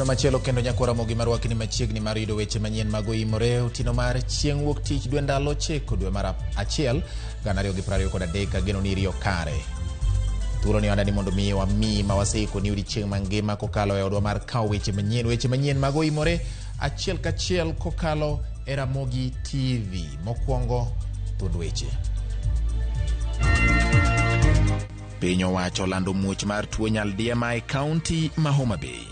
Otieno machielo kendo nyakwar Ramogi marwakni machiegni mar yudo weche manyien mag oimore otieno mar chieng' wuok tich dwe ndalo 9 dwe mar 1 2023 ageno ni iriyo kare. Thuolo ni ni mondo mi wami ma waseiko ni odiechieng' mangima kokalo e odwa mar kawo weche manyien weche manyien mag oimore achiel kachiel kokalo e Ramogi TV. Mokwongo thuond weche. Piny owacho olando muoch mar tuo nyaldiema e kaunti ma Homa Bay.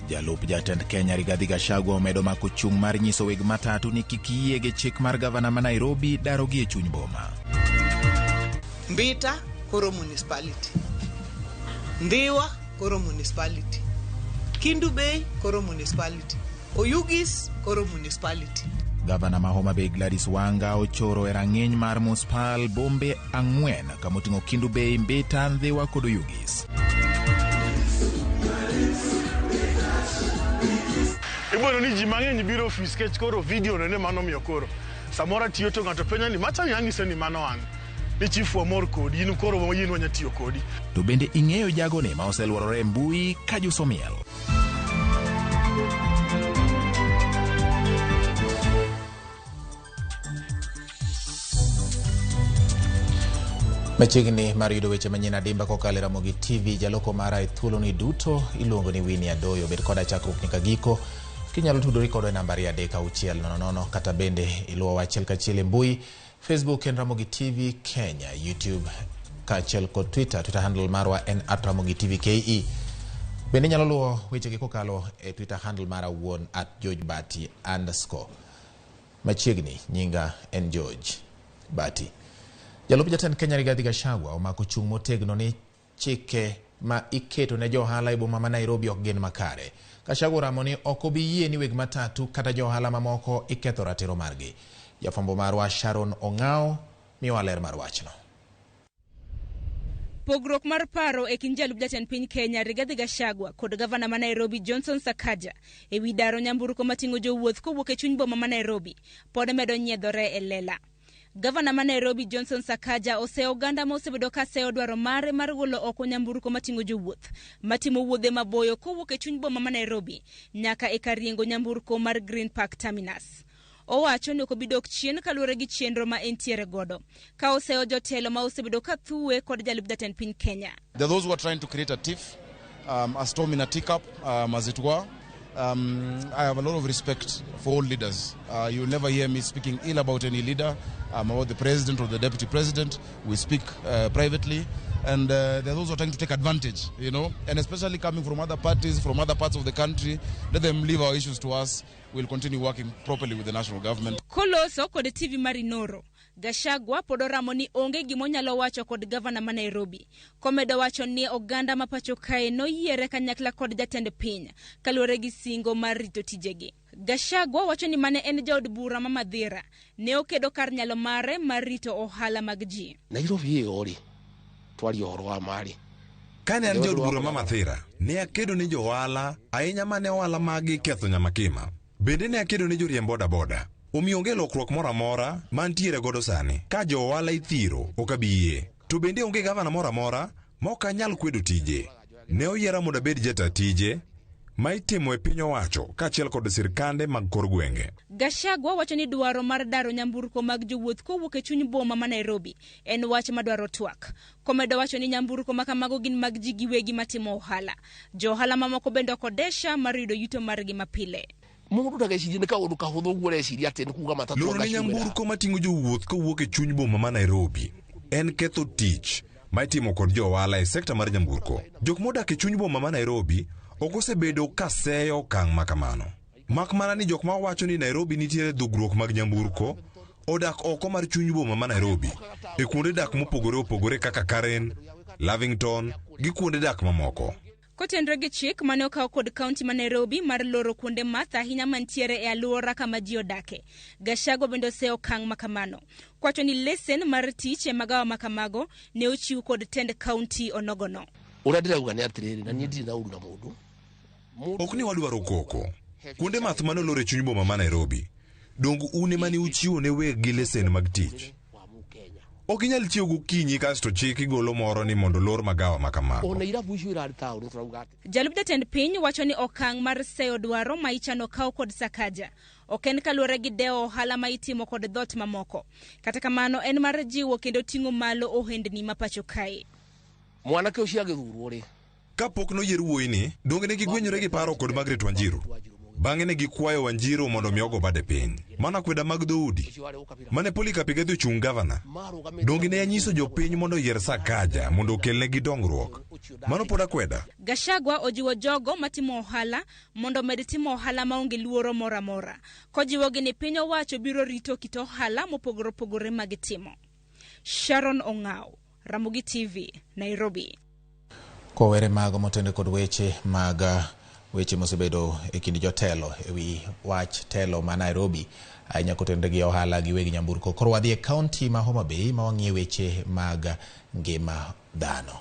Jalup jatend Kenya Rigathi Gachagua omedo mako chung' mar nyiso weg matatu ni kik yie gi chik mar gavana ma Nairobi darogi e chuny boma. Mbita koro municipality. Ndhiwa koro municipality. Kendu Bay koro municipality. Oyugis koro municipality. Gavana ma Homa Bay Gladys Wanga ochoro e rang'iny mar muspal bombe 4 kamoting'o Kendu Bay, Mbita, Ndhiwa kod Oyugis. Ibono ni ji mang'eny biro ofis kech koro video no ne mano miyo koro. Samoro atiyo to ng'ato penja ni macha ni ang'ise ni mano an. Ni chief wamor kodi, in koro in wanya tiyo kodi. To bende ing'eyo jagoni ma oseluorore e mbui ka juso miel. Machiegni mar yudo weche manyien adimba kokalo e Ramogi TV, jaloko mara e thuoloni duto iluongo ni Winnie Adoyo. Bed koda chakruok nyaka giko. Kinyalo tudori kodwa e namba 23600 kata bende iluwowa achiel kachiel e mbui Facebook en Ramogi TV Kenya, YouTube kaachiel kod Twitter. Twitter handle marwa en @RamogiTVKE. Bende inyalo luwo wechegi kokalo e Twitter handle mara wuon @GeorgeBati_. Machiegni nyinga en George Bati. Jalup jatend Kenya Rigathi Gachagua omako chung' motegno ni chike ma iketo ne johala e boma ma Nairobi ok gin makare. Gachagua oramo ni ok obi yie ni weg matatu kata johala mamoko iketho ratiro margi. Jafwambo marwa Sharon Ong'ao miyowa ler mar wachno. Pogruok mar paro e kind jalup jatend piny Kenya Rigathi Gachagua kod gavana ma Nairobi Johnson Sakaja e wi daro nyamburko mating'o jowuoth kowuok e chuny boma ma Nairobi pod medo nyiedhore e lela. Gavana ma Nairobi Johnson Sakaja oseyo oganda ma osebedo ka seyo dwaro mare mar golo oko nyamburko mating'o jowuoth matimo wuodhe maboyo kowuok e chuny boma ma Nairobi nyaka e kar riengo nyamburko mar Green Park Terminus. Owacho ni ok obi dok chien kaluwore gi chenro ma entiere godo ka oseyo jotelo ma osebedo ka thuwe kod jalup jatend piny Kenya. There are those who are trying to create a tiff, a storm in a teacup, as it were. I have a lot of respect for all leaders. You'll never hear me speaking ill about any leader, about the president or the deputy president. We speak privately. And there are those who are trying to take advantage, you know, and especially coming from other parties, from other parts of the country. Let them leave our issues to us. We'll continue working properly with the national government. Koloso kod TV mar Inooro, Gachagua pod oramo ni onge gimonyalo wacho kod gavana ma Nairobi. Komedo wacho ni oganda ma pacho kae noyiere kanyakla kod jatend piny kaluwore gi singo mar rito tijegi. Gachagua wacho ni mane en jaod bura ma Mathira ne okedo kar nyalo mare mar rito ohala mag ji. Nairobi ĩyo rĩ twaria ũhoro wa marĩ. Kane an jaod bura ma Mathira, ne akedo ne jo ohala ahinya mane ohala maggi ketho Nyamakima. Bende ne akedo ne joriemb boda boda. Omiyo onge lokruok moro amora mantiere godo sani. Ka jo ohala ithiro, ok abi yie. To bende onge gavana moro amora ma ok anyal kwedo tije. Ne oyiera mondo abed jata tije ma itimo e piny owacho kaachiel kod sirkande mag kor gwenge. Gachagua wacho ni dwaro mar daro nyamburko mag jowuoth kowuok e chuny boma ma Nairobi en wach madwaro twak. Komedo wacho ni nyamburko ma kamago gin mag ji giwegi matimo ohala. Jo ohala mamoko bende ok odesha mar yudo yuto margi mapile. Mũndũ ndagecirie nĩ kaũndũ kahũthũ ũguo ũreciria atĩ nĩ kuga matatũ Loro ne anga ciumĩra. nyamburko mating'o jowuoth kowuok e chuny boma ma Nairobi en ketho tich ma itimo kod jo ohala e sekta mar nyamburko. Jok modak e chuny boma ma Nairobi ok osebedo ka seyo okang' ma kamano. Mak mana ni jok ma wacho ni Nairobi nitiere dhugruok mag nyamburko odak oko mar chuny boma ma Nairobi e kuonde dak mopogore opogore kaka Karen, Lavington gi kuonde dak mamoko. Kotenre gi chik mane okaw kod kaunti ma Nairobi mar loro kuonde math ahinya mantiere e alwora kama ji odake. Gachagua bende oseyo okang' ma kamano. Kwacho ni lesen mar tich e magawa ma kamago ne ochiw kod tend kaunti onogono. Ũrĩa ndĩrauga nĩ atĩrĩrĩ, na niĩ ndirĩ na ũru na mũndũ. Ok ni wadwaro koko. Kuonde math mane olor e chuny boma ma Nairobi, dong un ema ne uchiwo ne weg gi lesen mag tich. Ok inyal chiew gokinyi kasto chik igolo moro ni mondo olor magawa ma kamago. Ona irabu icio irarĩ taũni tũrauga atĩ Jalup jatend piny wacho ni okang' mar seyo dwaro ma ichano kaw kod Sakaja ok en kaluwore gi dewo ohala ma itimo kod dhot mamoko. Kata kamano en mar jiwo kendo ting'o malo ohendni ma pacho kae. Mwanake ũcio agĩthurwo rĩ. Kapok noyier wuoyini, donge ne gigwenyore gi paro kod Margaret Wanjiru? Bang'e ne gikwayo Wanjiru mondo mi ogo bade piny. Mano akweda mag dhoudi. Mane Polycarp Igathe ochung' gavana. Donge ne anyiso jopiny mondo oyier Sakaja mondo okelnegi dongruok? Mano pod akweda. Gachagua ojiwo jogo matimo ohala mondo omed timo ohala maonge luoro moro amora, kojiwogi ni piny owacho biro rito kit ohala mopogore opogore ma gitimo. Sharon Ong'aw, Ramogi TV, Nairobi. Kowere mago motenore kod weche mag weche mosebedo e kind jotelo e wi wach telo ma Nairobi ahinya kotenore gi ohala gi weg nyamburko. Koro wadhi e kaunti ma Homa Bay ma wang'iye weche mag ngima dhano.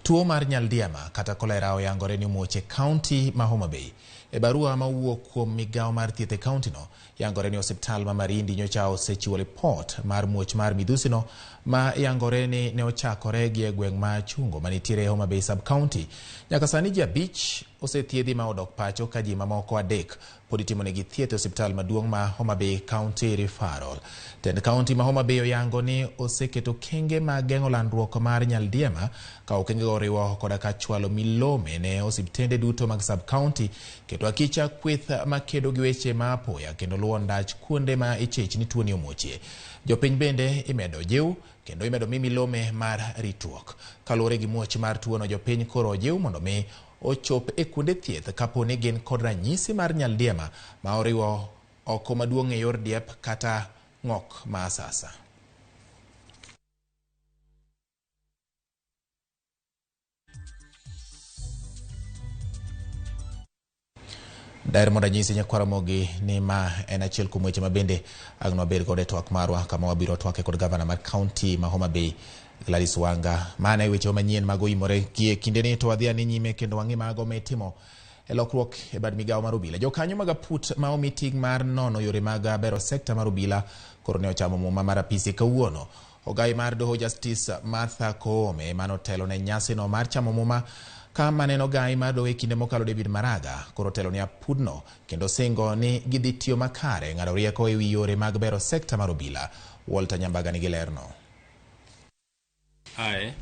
Tuo mar nyaldiema kata kolera oyangore ni omuoch e kaunti ma Homa Bay. E barua ma owuok kuom migawo mar thieth e kauntino, yangore ni osiptal ma Marindi nyocha osechiwo lipot mar muoch mar midhusino ma yangore ni ne ochakore gi e gweng' ma Chungo manitiere Homa Bay sub-county. Nyaka sani ji 5 osethiedhi ma odok pacho ka ji mamoko 3 pod itimonegi thieth e osiptal maduong' ma Homa Bay County Referral. Tend kaunti ma Homa Bay oyango ni oseketo okenge mag geng'o landruok mar nyaldiema ka okengego oriwo koda ka chwalo milome ne osiptende duto mag sub-county, keto akicha kweth makedo gi weche ma apoya kendo luwo ndach kuonde ma ichich ni tuoni omuochie. Jopiny bende imedo jiw kendo imedo mi milome mar ritruok. Kaluwore gi muoch mar tuono, jopiny koro ojiw mondo mi ochop e kuonde thieth kapo ni gin kod ranyisi mar nyaldiema ma oriwo oko maduong' e yor diep kata ng'ok ma asasa. Daher mondo anyisi nyakwar Ramogi ni ma en achiel kuom weche ma bende ang' nwabed godo e twak marwa kama wabiro twake kod gavana mar kaunti ma Homa Bay Gladys Wanga. Mana e weche manyien mag oimore gie kindeni to wadhi ane nyime kendo wang'i mago mitimo e lokruok e bad migawo mar obila. Jokanyo mag aput ma omi ting' mar nono yore mag bero sekta mar obila koro ne ochamo muma mar apisi kawuono. Ogai mar doho Justice Martha Koome manotelo ne nyasino mar chamo muma ka maneno ogai mar doho e kinde mokalo David Maraga koro otelo ne apudno kendo singo ni gidhi tiyo makare ng'ado rieko e wi yore mag bero sekta mar obila. Walter Nyambaga nigi lerno. I,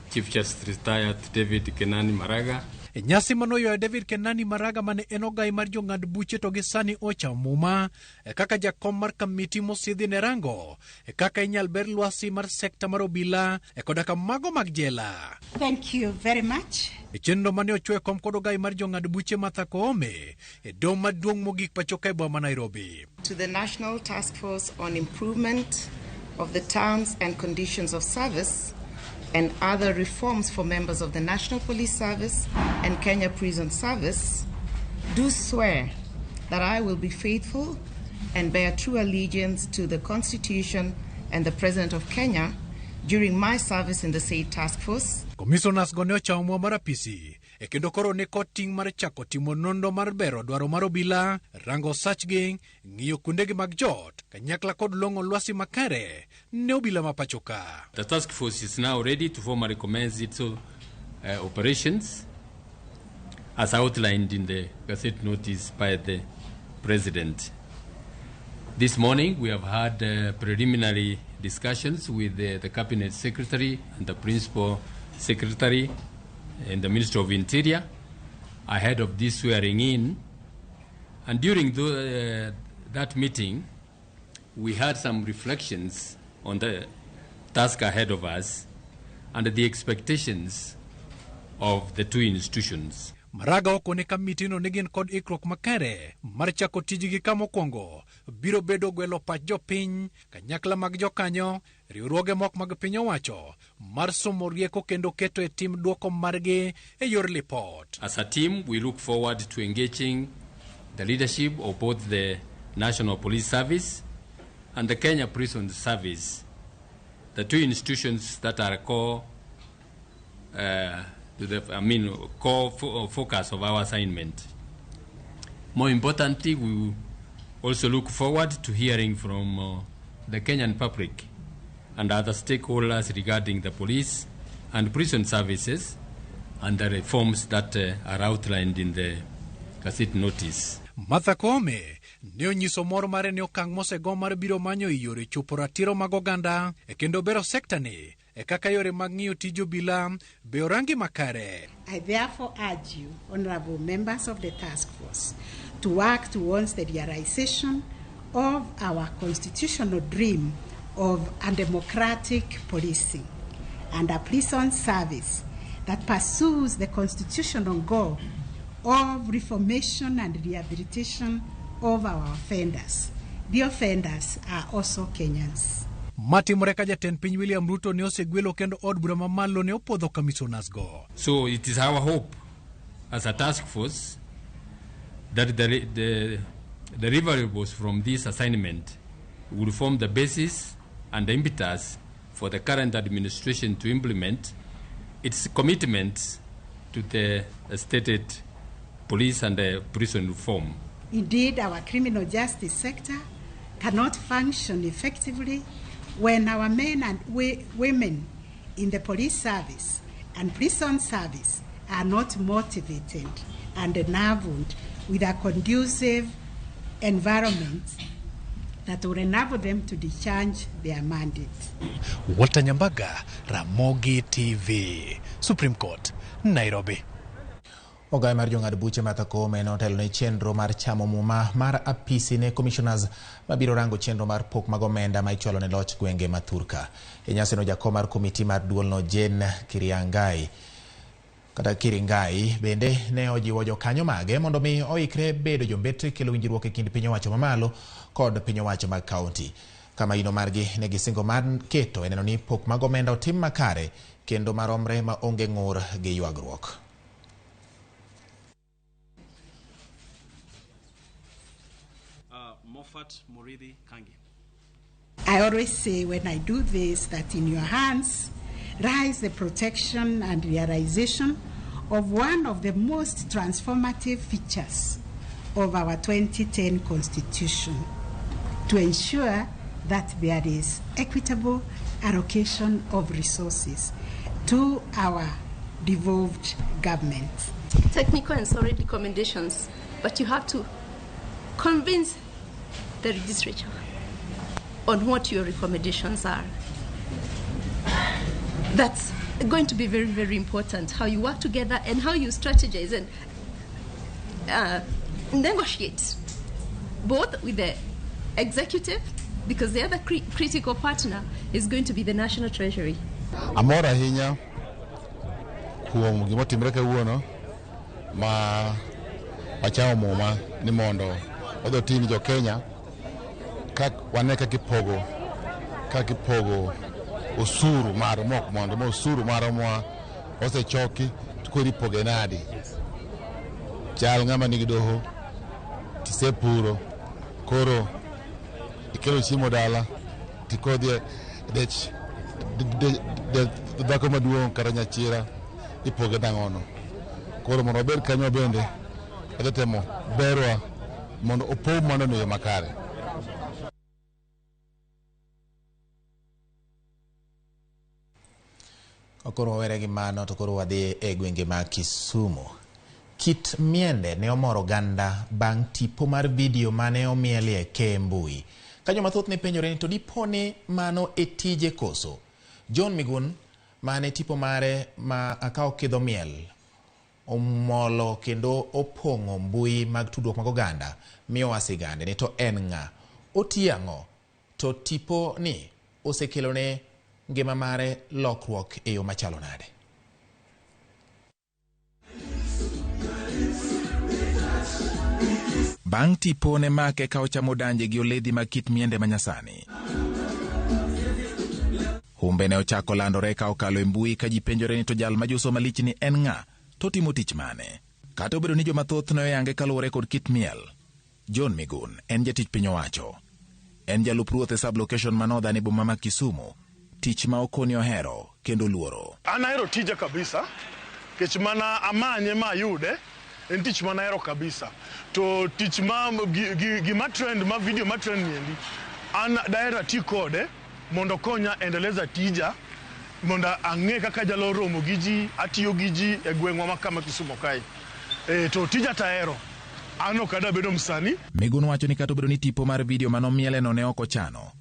Chief Justice retired David Kenani Maraga. E nyasi manoywayo David Kenani Maraga mane en ogai mar jong'ad buche to gi sani ochamo muma kaka jakom mar kamiti mosidhi ne rango kaka inyal ber lwasi mar sekta mar obila koda ka mago mag jela. Thank you very much. E chenro mane ochwe kom kod ogai mar jong'ad buche Martha Koome e doho maduong' mogik pacho ka e boma ma Nairobi. To the National Task Force on Improvement of the Terms and Conditions of Service and other reforms for members of the National Police Service and Kenya Prison Service, do swear that I will be faithful and bear true allegiance to the Constitution and the President of Kenya during my service in the said task force. Commissioners go ne ochamo muma mar apisi e kendo koro ni kod ting' mar chako timo nonro mar bero dwaro mar obila, rango sachgi, ng'iyo kuondegi mag jot, kanyakla kod long'o lwasi makare ne obila ma pacho ka. The task force is now ready to formally commence its operations as outlined in the Gazette notice by the President. This morning we have had preliminary discussions with the Cabinet Secretary and the Principal Secretary and the Minister of Interior ahead of this swearing in. And during that meeting, we had some reflections on the task ahead of us and the expectations of the two institutions. Maraga okone kamitino ni gin kod ikruok makare mar chako tijgi ka mokwongo biro bedo gwelo pach jopiny, kanyakla mag jokanyo, riwruoge moko mag piny owacho mar somo rieko kendo keto e tim duoko margi e yor lipot. As a team, we look forward to engaging the leadership of both the National Police Service and the Kenya Prison Service, the two institutions that are core, to the, I mean, core focus of our assignment. More importantly, we also look forward to hearing from the Kenyan public and other stakeholders regarding the police and prison services and the reforms that are outlined in the Gazette notice. Martha Koome ne onyiso mor mare ne okang' mosego mar biro manyo yore chopo ratiro mag oganda e kendo bero sekta ni e kaka yore mag ng'iyo tij obila be orangi makare. I therefore urge you, honorable members of the task force, to work towards the realization of our constitutional dream of a democratic policing and a prison service that pursues the constitutional goal of reformation and rehabilitation of our offenders. The offenders are also Kenyans. Matimore ka jatend piny William Ruto ne osegwelo kendo od bura mamalo ne opuodho commissioners go. So it is our hope as a task force that the deliverables from this assignment will form the basis and the impetus for the current administration to implement its commitment to the stated police and the prison reform. Indeed, our criminal justice sector cannot function effectively when our men and women in the police service and prison service are not motivated and enabled with a conducive environment that will enable them to discharge their mandate. Walter Nyambaga, Ramogi TV, Supreme Court, Nairobi. Ogaye mar jong'ad buche Martha Koome notelo ne chenro mar chamo muma mar apisi ne commissioners mabiro rango chenro mar pok mag omenda ma ichwalo ne loch gwenge ma Thurka. E nyasino jakom mar komiti mar duolno Jane Kiriangai kata Kiringai bende ne ojiwo jokanyo mage mondo mi oikre bedo jombetre kelo winjruok e kind piny owacho mamalo kod piny owacho mag kaunti. Kama ino margi ne gisingo mar keto e neno ni pok mag omenda otim makare kendo maromre ma onge ng'ur gi ywagruok. Moffat Murithi Kangi. I always say when I do this that in your hands lies the protection and realization of one of the most transformative features of our 2010 Constitution to ensure that there is equitable allocation of resources to our devolved government. Technical and solid recommendations, but you have to convince the legislature on what your recommendations are. That's going to be very, very important, how you work together and how you strategize and negotiate, both with the executive, because the other critical partner is going to be the National Treasury. Amor ahinya kuom gimotimre kawuono ma wachamo muma ni mondo odhi otim jo Kenya kak wane kaka ipogo osuru mar mok mondo ma osuru maromwa osechoki to koro ipoge nadi. Chal ng'ama nigi doho tisepuro koro ikelo chiemo dala tikodhi dech dhako maduong' kata nyachira ipoge nang'ono. Koro mondo wabed kanyo bende wadhi temo berwa mondo opog mwandu e yo makare. Koro wawere gi mano to koro wadhi e gwenge mag Kisumu. Kit miende ne omoro oganda bang' tipo mar video mane omielie e mbui. Ka joma thoth ne penjore ni to dipo ni mano e tije koso. John Migun mane tipo mare ma akawo kidho miel omolo kendo opong'o mbui mag tudruok mag oganda miyowa sigande ni to en ng'a, otiyo ang'o, to tipo ni osekelone ngima mare lokruok e yo machalo nade. Bang' tipo ne make ka ochamo danje gi oledhi mag kit miende manyasani. Humbe ne ochako landore ka okalo e mbui ka ji penjore ni to jal majuso malich ni en ng'a, to timo tich mane. Kata obedo ni joma thoth ne oyange kaluwore kod kit miel, John Migun en jatich piny owacho. En jalup ruoth e sub-location ma Northern e boma ma Kisumu, tich ma okoni ohero kendo luoro. An ahero tija kabisa, nikech mana amanye ma ayude, en tich mana ahero kabisa. To tich ma gima trend, ma video ma trend niendi, an daher ati kode Mondo okonya endeleza tija, mondo ang'e kaka anyalo romo gi ji, atiyo gi ji e gweng'wa ma kama Kisumo kae. To tija tahero. An ok adwa bedo msanii. Miguna wacho ni kata obedo ni tipo mar video manomieleno ne ok ochano,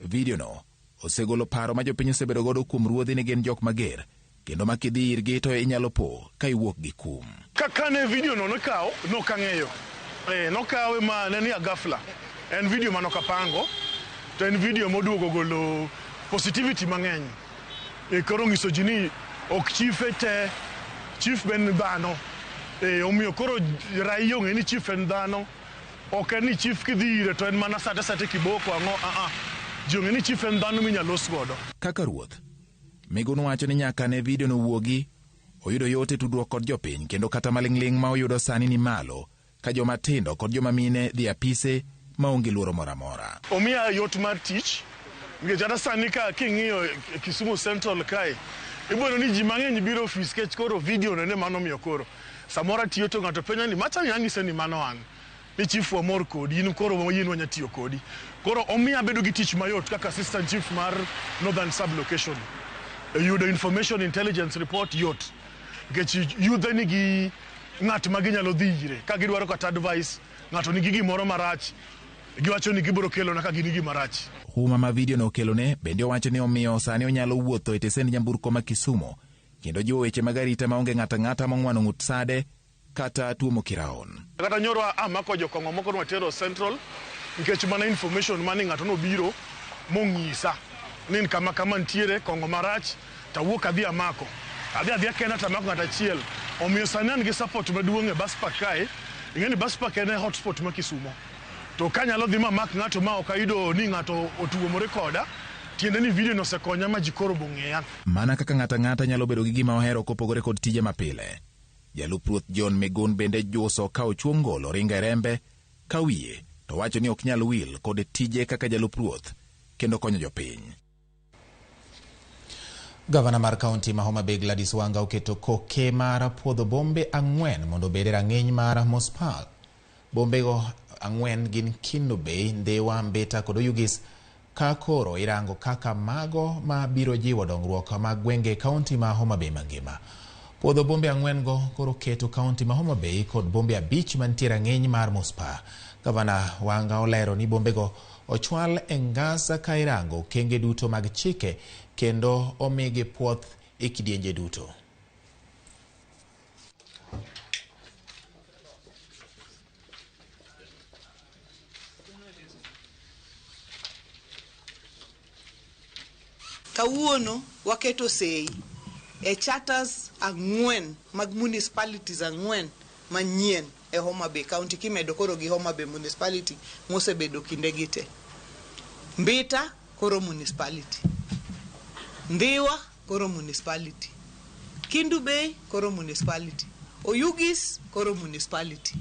video no osegolo paro ma jopiny osebedo godo kuom ruodhi ni gin jok mager kendo ma kidhi irgi to inyalo po ka iwuok gi kum. Kaka ne video no nokaw, nok ang'eyo. Nokawe ma ne ni a ghafla. En video manok apango, to en video moduogo golo positivity mang'eny. Koro ng'iso ji ni ok chife te, chief be en dhano. Omiyo koro raia ong'e ni chief en dhano. Ok en ni chief kidhi ire to en mana sate sate kiboko ang'o, a. Ji ong'e ni chief en dhano minyalo los godo. Kaka ruoth, Miguna wacho ni nyaka ne video no wuogi, oyudo yot e tudruok kod jopiny kendo kata maling'ling' ma oyudo sani ni malo ka joma tindo kod joma mine dhi apise maonge luoro moro amora. Omiya yot mar tich, nikech kata sani ka king'iyo Kisumu Central kae, ibiro ni ji mang'eny biro ofis nikech koro video no ne mano miyo koro. Samoro atiyo to ng'ato penja ni macha ni ang'ise ni mano an. Ni chief wamor kodi, in koro in wanya tiyo kodi. Koro omiya abedo gi tich mayot kaka assistant chief mar Northern Sub-Location. Yudo information intelligence report yot. Nikech yudhe nigi ng'at ma ginyalo dhi ire. Ka gidwaro kata advice, ng'ato nigi gimoro marach, giwacho ni gibiro kelona ka gin gi gima rach. Huma ma video no okelone bende owacho ni omiyo sani onyalo wuotho e tesend nyamburko ma Kisumu kendo jiwo weche mag arita maonge ng'ato ang'ata mong'wano ng'ut sade kata tuomo kiraon. Kata nyoro amako jokong'o moko nwatero Central nikech mana information mane ng'ato nobiro mong'isa ni kama kama nitiere kong'o marach tawuok adhi amako. Adhi adhiya kenda tamako ng'ato achiel. Omiyo sani an gi support maduong' e bus park kae. Ing'e ni bus park en e hotspot ma Kisumo. To kanyalo dhi mamak ng'ato ma ok ayudo ni ng'ato otuomore koda, tiende ni video no osekonya ma ji koro bong'eya. Mana kaka ng'ato ang'ata nyalo bedo gi gima ohero kopogore kod tije mapile. Jalup ruoth John Migun bende juso ka ochuo ngolo ringo e rembe ka wiye to wacho ni ok nyal wil kod tije kaka jalup ruoth kendo konyo jopiny. Gavana mar kaunti ma Homa Bay Gladys Wanga oketo koke mar puodho bombe 4 mondo obed e rang'iny mar Municipal. Bombego 4 gin Kendu Bay, Ndhiwa, Mbita kod Oyugis ka koro irango kaka mago ma biro jiwo dongruok mag gwenge kaunti ma Homa Bay mangima. Puodho bombe 4 go koro keto kaunti ma Homa Bay kod bombe 5 mantie rang'iny mar Municipal. Gavana Wanga olero ni bombego ochwal e ngasa ka irango okenge duto mag chike kendo omigi puoth e kidienje duto. Kawuono waketo sei e charters 4 mag municipalities 4 manyien e Homa Bay County kimedo koro gi Homa Bay Municipality mosebedo kinde gi te. Mbita koro municipality, Ndhiwa koro municipality, Kendu Bay koro municipality, Oyugis koro municipality.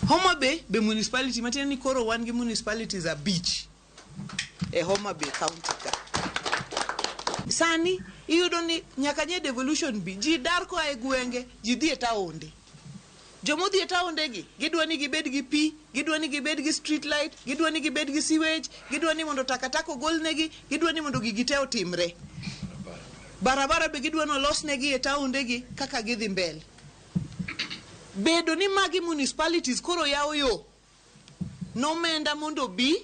Homa Bay be municipality matiende ni koro wan gi municipalities 5 e Homa Bay County ka. Sani iyudo ni nyaka nye devolution bi ji dar koa e gwenge ji dhi e taonde. Jomodhi e taonde gi gidwa ni gibed gi pi, gidwa ni gibed gi street light, gidwa ni gibed gi sewage, gidwa ni mondo takataka ogolnegi, gidwa ni mondo gigi te otimre. Barabara be gidwa ni olosnegi e taonde gi kaka gidhi mbele. Bedo ni magi municipalities koro yawo yo nomenda mondo bi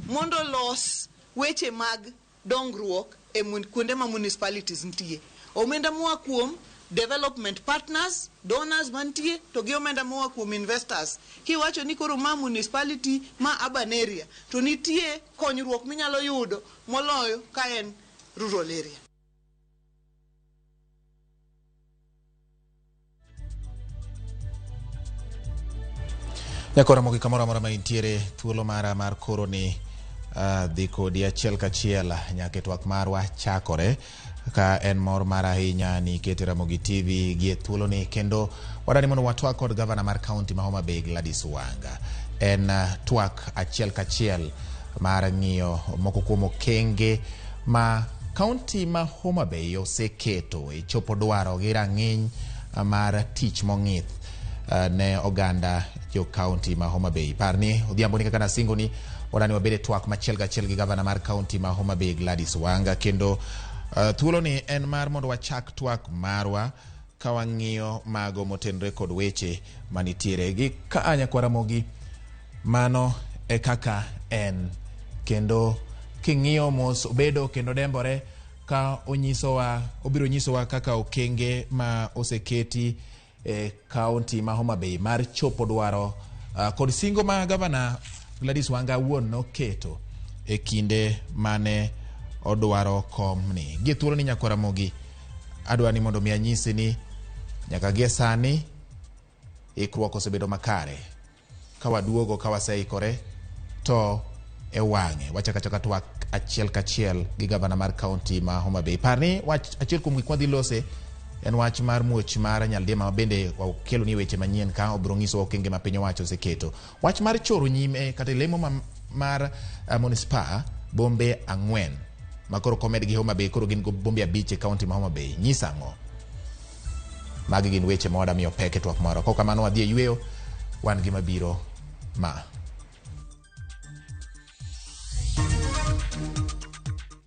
mondo los weche mag dongruok e kuonde ma municipalities nitie. Omenda moa kuom development partners, donors mantie, to gi omenda moa kuom investors. Kiwacho ni koro ma municipality ma urban area, to nitie konyruok minyalo yudo moloyo ka en rural area. Nyakora mogi kamoro amora ma intiere, thuolo mara mar koro ni dhi kodi achiel kachiel nyaka e twak marwa chakore ka en mor mar ahinya ni ikete Ramogi TV gi e thuolo ni kendo wadani mondo watwak kod gavana mar kaunti ma Homa Bay Gladys Wanga. En twak achiel kachiel mar ng'iyo moko kuom okenge ma kaunti ma Homa Bay oseketo e chopo dwaro gi rang'iny mar tich mong'ith ne oganda jo kaunti ma Homa Bay. Par ni odhiambo ni kaka nasingo ni wadani wabed e twak machiel gachiel gi gavana mar kaunti ma Homa Bay Gladys Wanga, kendo thuoloni en mar mondo wachak twak marwa ka wang'iyo mago motenore kod weche manitiere gi ka nyakwar Ramogi. Mano e kaka en, kendo king'iyo mos obedo kendo dembore ka onyisowa, obiro nyisowa kaka okenge ma oseketi e kaunti ma Homa Bay mar chopo dwaro kod singo ma gavana Gladys Wanga wuon noketo e kinde mane odwaro komni. Gie thuolo ni nyakwar Ramogi, adwa ni mondo mi anyisi ni nyaka gie sani ikruok osebedo makare. Ka waduogo ka waseikore to e wang'e wachako achaka twak achiel kachiel gi gavana mar kaunti ma Homa Bay. Par ni wach achiel kuom gik mwadhi lose en wach mar muoch mar Nyaldiema, ma bende wakelo ni weche manyien ka obiro nyisowa okenge ma piny owacho oseketo. Wach mar choro nyime kata lemo mar manispaa bombe 4 ma koro komed gi Homa Bay, koro gin go bombe 5 e kaunti ma Homa Bay. Nyisa ang'o? Magi gin weche ma wadamiyo pek e twak marwa. Kok kamano wadhi e yweyo, wan gi mabiro ma.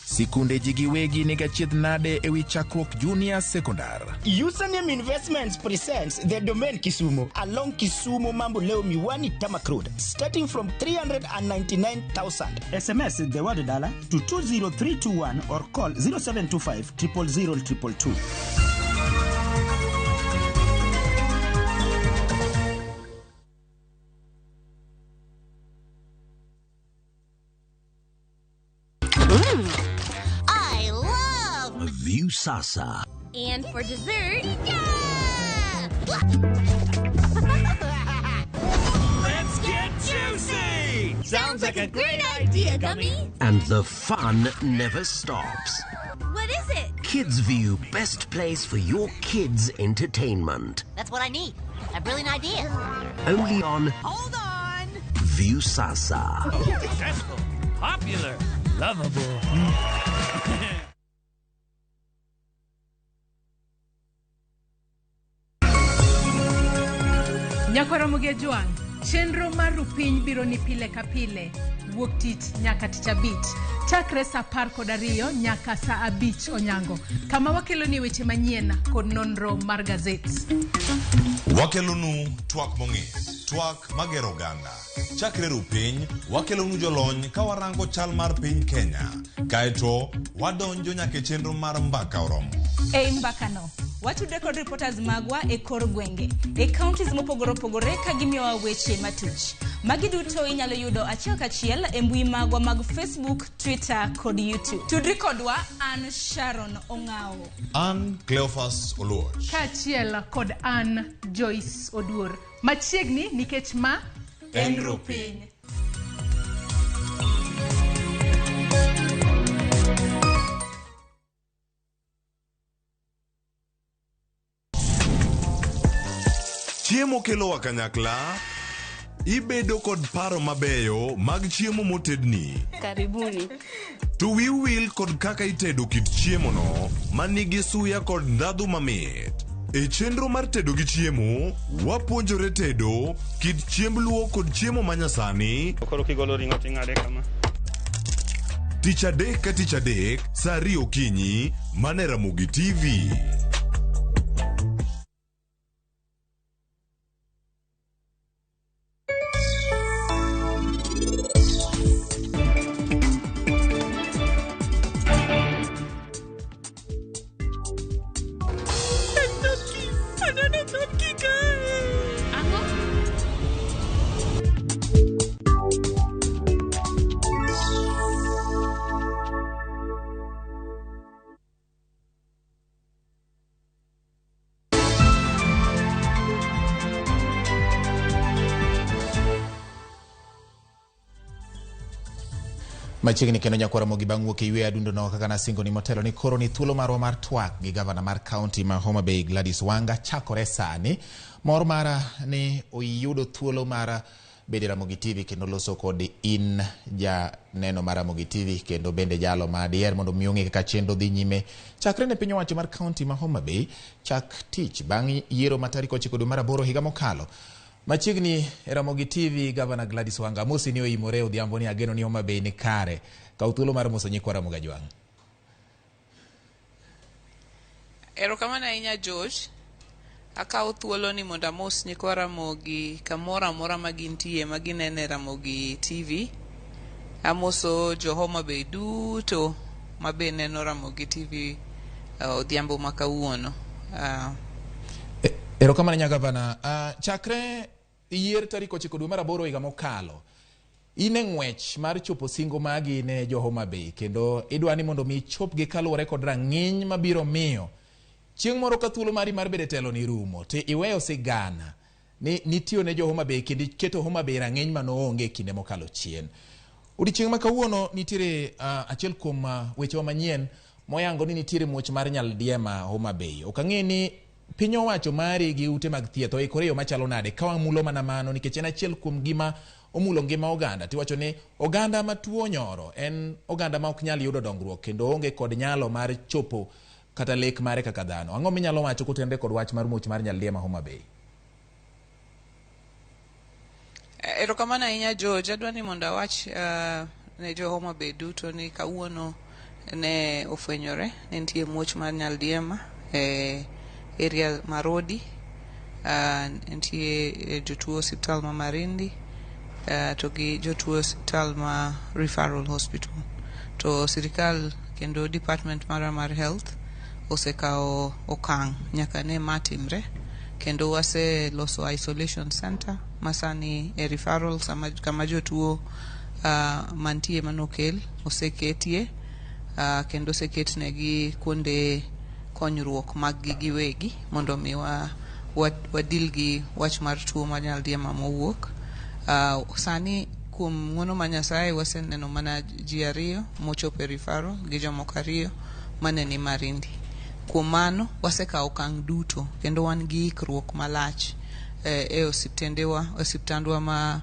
Sikunde ji giwegi nigi achiedh nade ewi chakruok junior secondar. Username Investments presents the Domain Kisumu along Kisumu Mamboleo Miwani Tarmac Road, starting from 399,000. SMS the word dollar to 20321 or call 0725 000 222. I love Viusasa. And for dessert, yeah! Let's get juicy! Sounds like a great idea, Gummy. And the fun never stops. What is it? Kids View, best place for your kids' entertainment. That's what I need. A brilliant idea. Only on Hold on. Viusasa. Successful, popular, lovable. Nyakwar Ramogi Ajwang', chenro mar Rupiny biro ni pile ka pile wuok tich nyaka tich abich chakre saa 12 nyaka saa 5 onyango, kama wakeloni weche manyien kod nonro mar gazet. Wakelonu twak mong'ith, twak magero oganda. Chakre Rupiny, wakelonu jolony ka warango chal mar piny Kenya. Kaeto, wadonjo nyaka e chenro mar mbaka oromo. Ei mbakano, watudre kod reporters magwa e kor gwenge, e counties mopogore opogore ka gimiyowa weche matuch. Magi duto inyalo yudo achiel kachiel e mbui magwa mag Facebook, Twitter kod YouTube. Tudri kodwa, an Sharon Ong'awo. An Cleophas Oluoch. Kaachiel kod an Joyce Oduor. Machiegni nikech ma En Rupiny. Chiemo kelowa kanyakla, ibedo kod paro mabeyo mag chiemo motedni. Karibuni. To wiu wil kod kaka itedo kit chiemono manigi suya kod ndhadhu mamit. E chenro mar tedo gi chiemo, wapuonjore tedo kit chiemb luo kod chiemo manyasani. Koro kigolo ring'o ting'ade kama. Tich adek ka tich adek, saa 2 okinyi, mana e Ramogi TV. Machiegni kendo nyakwar Ramogi bang' wuok e yweyo adundo no kaka nasingo ni motelo ni koro ni thuolo marwa mar twak gi gavana mar kaunti ma Homa Bay Gladys Wanga chakore sani. Mor mara ni oyudo thuolo mar bedo e Ramogi TV kendo loso kod in janeno mar Ramogi TV kendo bende jalo ma diher mondo mi ong'e kaka chenro dhi nyime chakre ne piny owacho mar kaunti ma Homa Bay chak tich bang' yiero ma tarik 9 dwe mar 8 higa mokalo. Machiegni e Ramogi TV, Gavana Gladys Wanga amosi ni oimore odhiambo ni ageno ni Homa Bay ni kare. Kaw thuolo mar moso nyikwa Ramogi Ajwang'. Erokamano ahinya George. Akawo thuolo ni mondo amos nyikwa Ramogi kamoro amora ma gintie ma ginene Ramogi TV. Amoso jo Homa Bay duto ma be neno Ramogi TV odhiambo ma kawuono. Erokamano nya gavana. Chakre yier tarik 9 dwe mar 8 higa mokalo, in e ng'wech mar chopo singo magi ne jo Homa Bay kendo idwa ni mondo mi ichopgi kaluwore kod rang'iny mabiro miyo chieng' moro ka thuolo mari mar bedo e telo ni rumo to iweyo sigana ni nitiyo ne jo Homa Bay kendo iketo Homa Bay rang'iny manoonge e kinde mokalo chien. Odiochieng' ma kawuono nitiere achiel kuom wechewa manyien moyango ni nitiere muoch mar nyaldiema Homa Bay. Ok ang'e ni piny owacho mari gi ute mag thieth oikore e yo machalo nade ka wamulo mana mano nikech en achiel kuom gima omulo ngima oganda. Tiwacho ni oganda matuo onyoro en oganda ma ok nyal yudo dongruok kendo onge kod nyalo mar chopo kata lek mare kaka dhano. Ang'o minyalo wacho kotenore kod wach mar muoch mar nyaldiema Homa Bay? Erokamano ahinya George. Adwa ni mondo awach ne jo Homa Bay duto ni kawuono ne ofwenyore ne nitie muoch mar nyaldiema e area Marodi. Nitie jotuo osiptal ma Marindi to gi jotuo osiptal ma Referral Hospital. To sirikal kendo department mara mar health osekawo okang' nyaka ne ma timre kendo waseloso isolation center masani e referral sama kama jotuo mantie manokel oseketie kendo oseketnegi kuonde konyruok mag gi giwegi mondo mi wa deal gi wach mar tuo mar nyaldiema mowuok. Sani kuom ng'uono mar Nyasaye waseneno mana ji 2 mochopo e referral gi jomoko 2 mane ni Marindi. Kuom mano wasekawo okang' duto kendo wan gi ikruok malach e osiptendewa, osiptandwa ma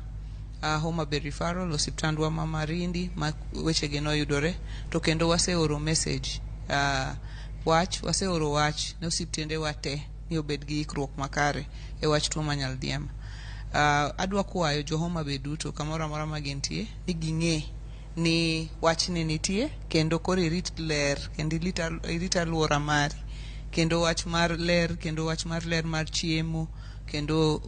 Homa Bay Referral, osiptandwa ma Marindi ma wechegi noyudore to kendo waseoro message wach waseoro wach ne osiptendewa te ni obed gi ikruok makare e wach tuo mar nyaldiema. Adwa kwayo jo Homa Bay duto kamoro amora ma gintie ni ging'e ni wachni nitie kendo koro irit ler kendo irit aluora mari kendo wach mar ler kendo wach mar ler mar chiemo kendo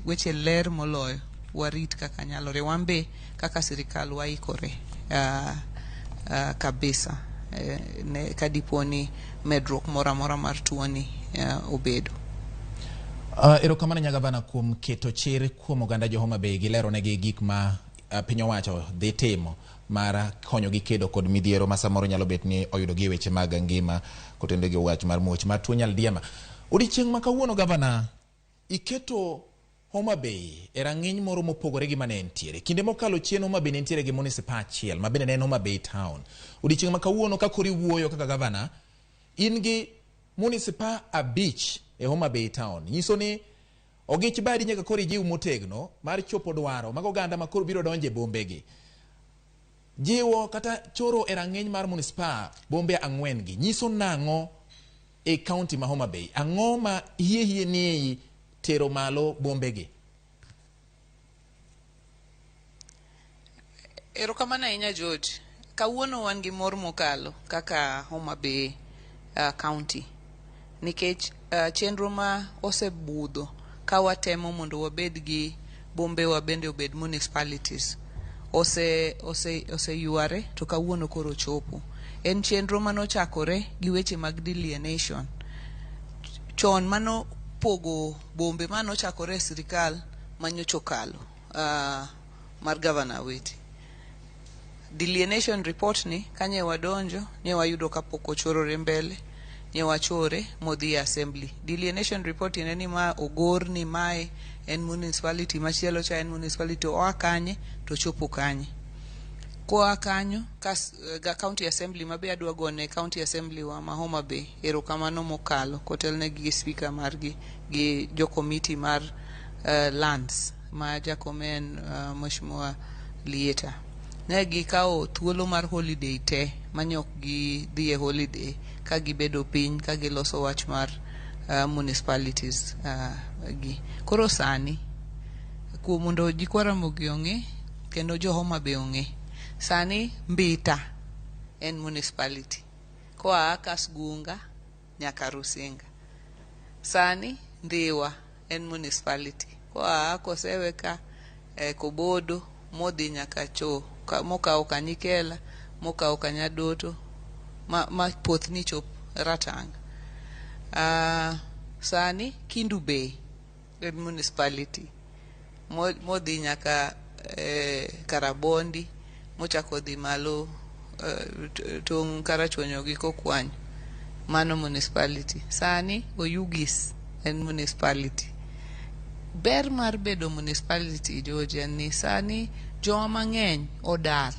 weche ler moloyo warit kaka nyalore. Wan be kaka sirikal waikore kabisa ne kadipo ni medruok moro amora mar tuoni obedo. Erokamano nya gavana kuom keto chir kuom oganda jo Homa Bay gi leronegi gik ma piny owacho dhi timo mar konyogi kedo kod midhiero ma samoro nyalo bet ni oyudogi e weche mag ngima kotenore gi wach mar muoch mar tuo nyaldiema. Odiochieng' ma kawuono gavana, iketo Homa Bay e rang'iny moro mopogore gi mane entiere. Kinde mokalo chien Homa Bay ne nitiere gi municipal achiel ma bende ne en Homa Bay Town. Odiochieng' ma kawuono ka koro iwuoyo kaka gavana, in gi municipal 5 e Homa Bay Town. Nyiso ni ogich badi nyaka koro ijiw motegno mar chopo dwaro mag oganda ma koro biro donjo e bombegi. Jiwo kata choro e rang'iny mar municipal bombe 4 gi nyiso nang'o e county ma Homa Bay? Ang'o ma hie hie ni tero malo bombegi? Erokamano ahinya George. Kawuono wan gi mor mokalo kaka Homa Bay County nikech chenro ma osebudho ka watemo mondo wabed gi bombewa bende obed municipalities oseyuare to kawuono koro chopo. En chenro manochakore gi weche mag delineation. Chon mano pogo bombe manochakore e sirikal manyocha okalo mar Governor Awiti. Delineation report ni kanye wadonjo nye wayudo kapok ochorore mbele nye wachore modhi e assembly. Delineation report tiende ni ma ogor ni mae en municipality machielo cha en municipality oa kanye to chopo kanye. Koa kanyo ga county assembly mabe adwa gone county assembly wa ma Homa Bay erokamano mokalo kotelnegi gi speaker margi gi jo committee mar lands ma jakome en Mheshimiwa Lieta. Ne gikawo thuolo mar holiday te mane ok gidhi e holiday ka gibedo piny ka giloso wach mar municipalities gi. Koro sani Kuom mondo jikwa Ramogi ong'e kendo jo Homa Bay ong'e. Sani Mbita en municipality koa Kasgunga nyaka Rusinga. Sani Ndhiwa en municipality koa Kosewe ka Kobodo modhi nyaka Cho mokawo Kanyikela mokawo Kanyadoto ma Pothni chop Ratang. Sani Kindu Bay en municipality modhi nyaka Karabondi mochako dhi malo tong' Karachuonyo gi Kokwanyo. Mano municipality. Sani Oyugis en municipality. Ber mar bedo municipality, George, en ni sani jowa mang'eny odar.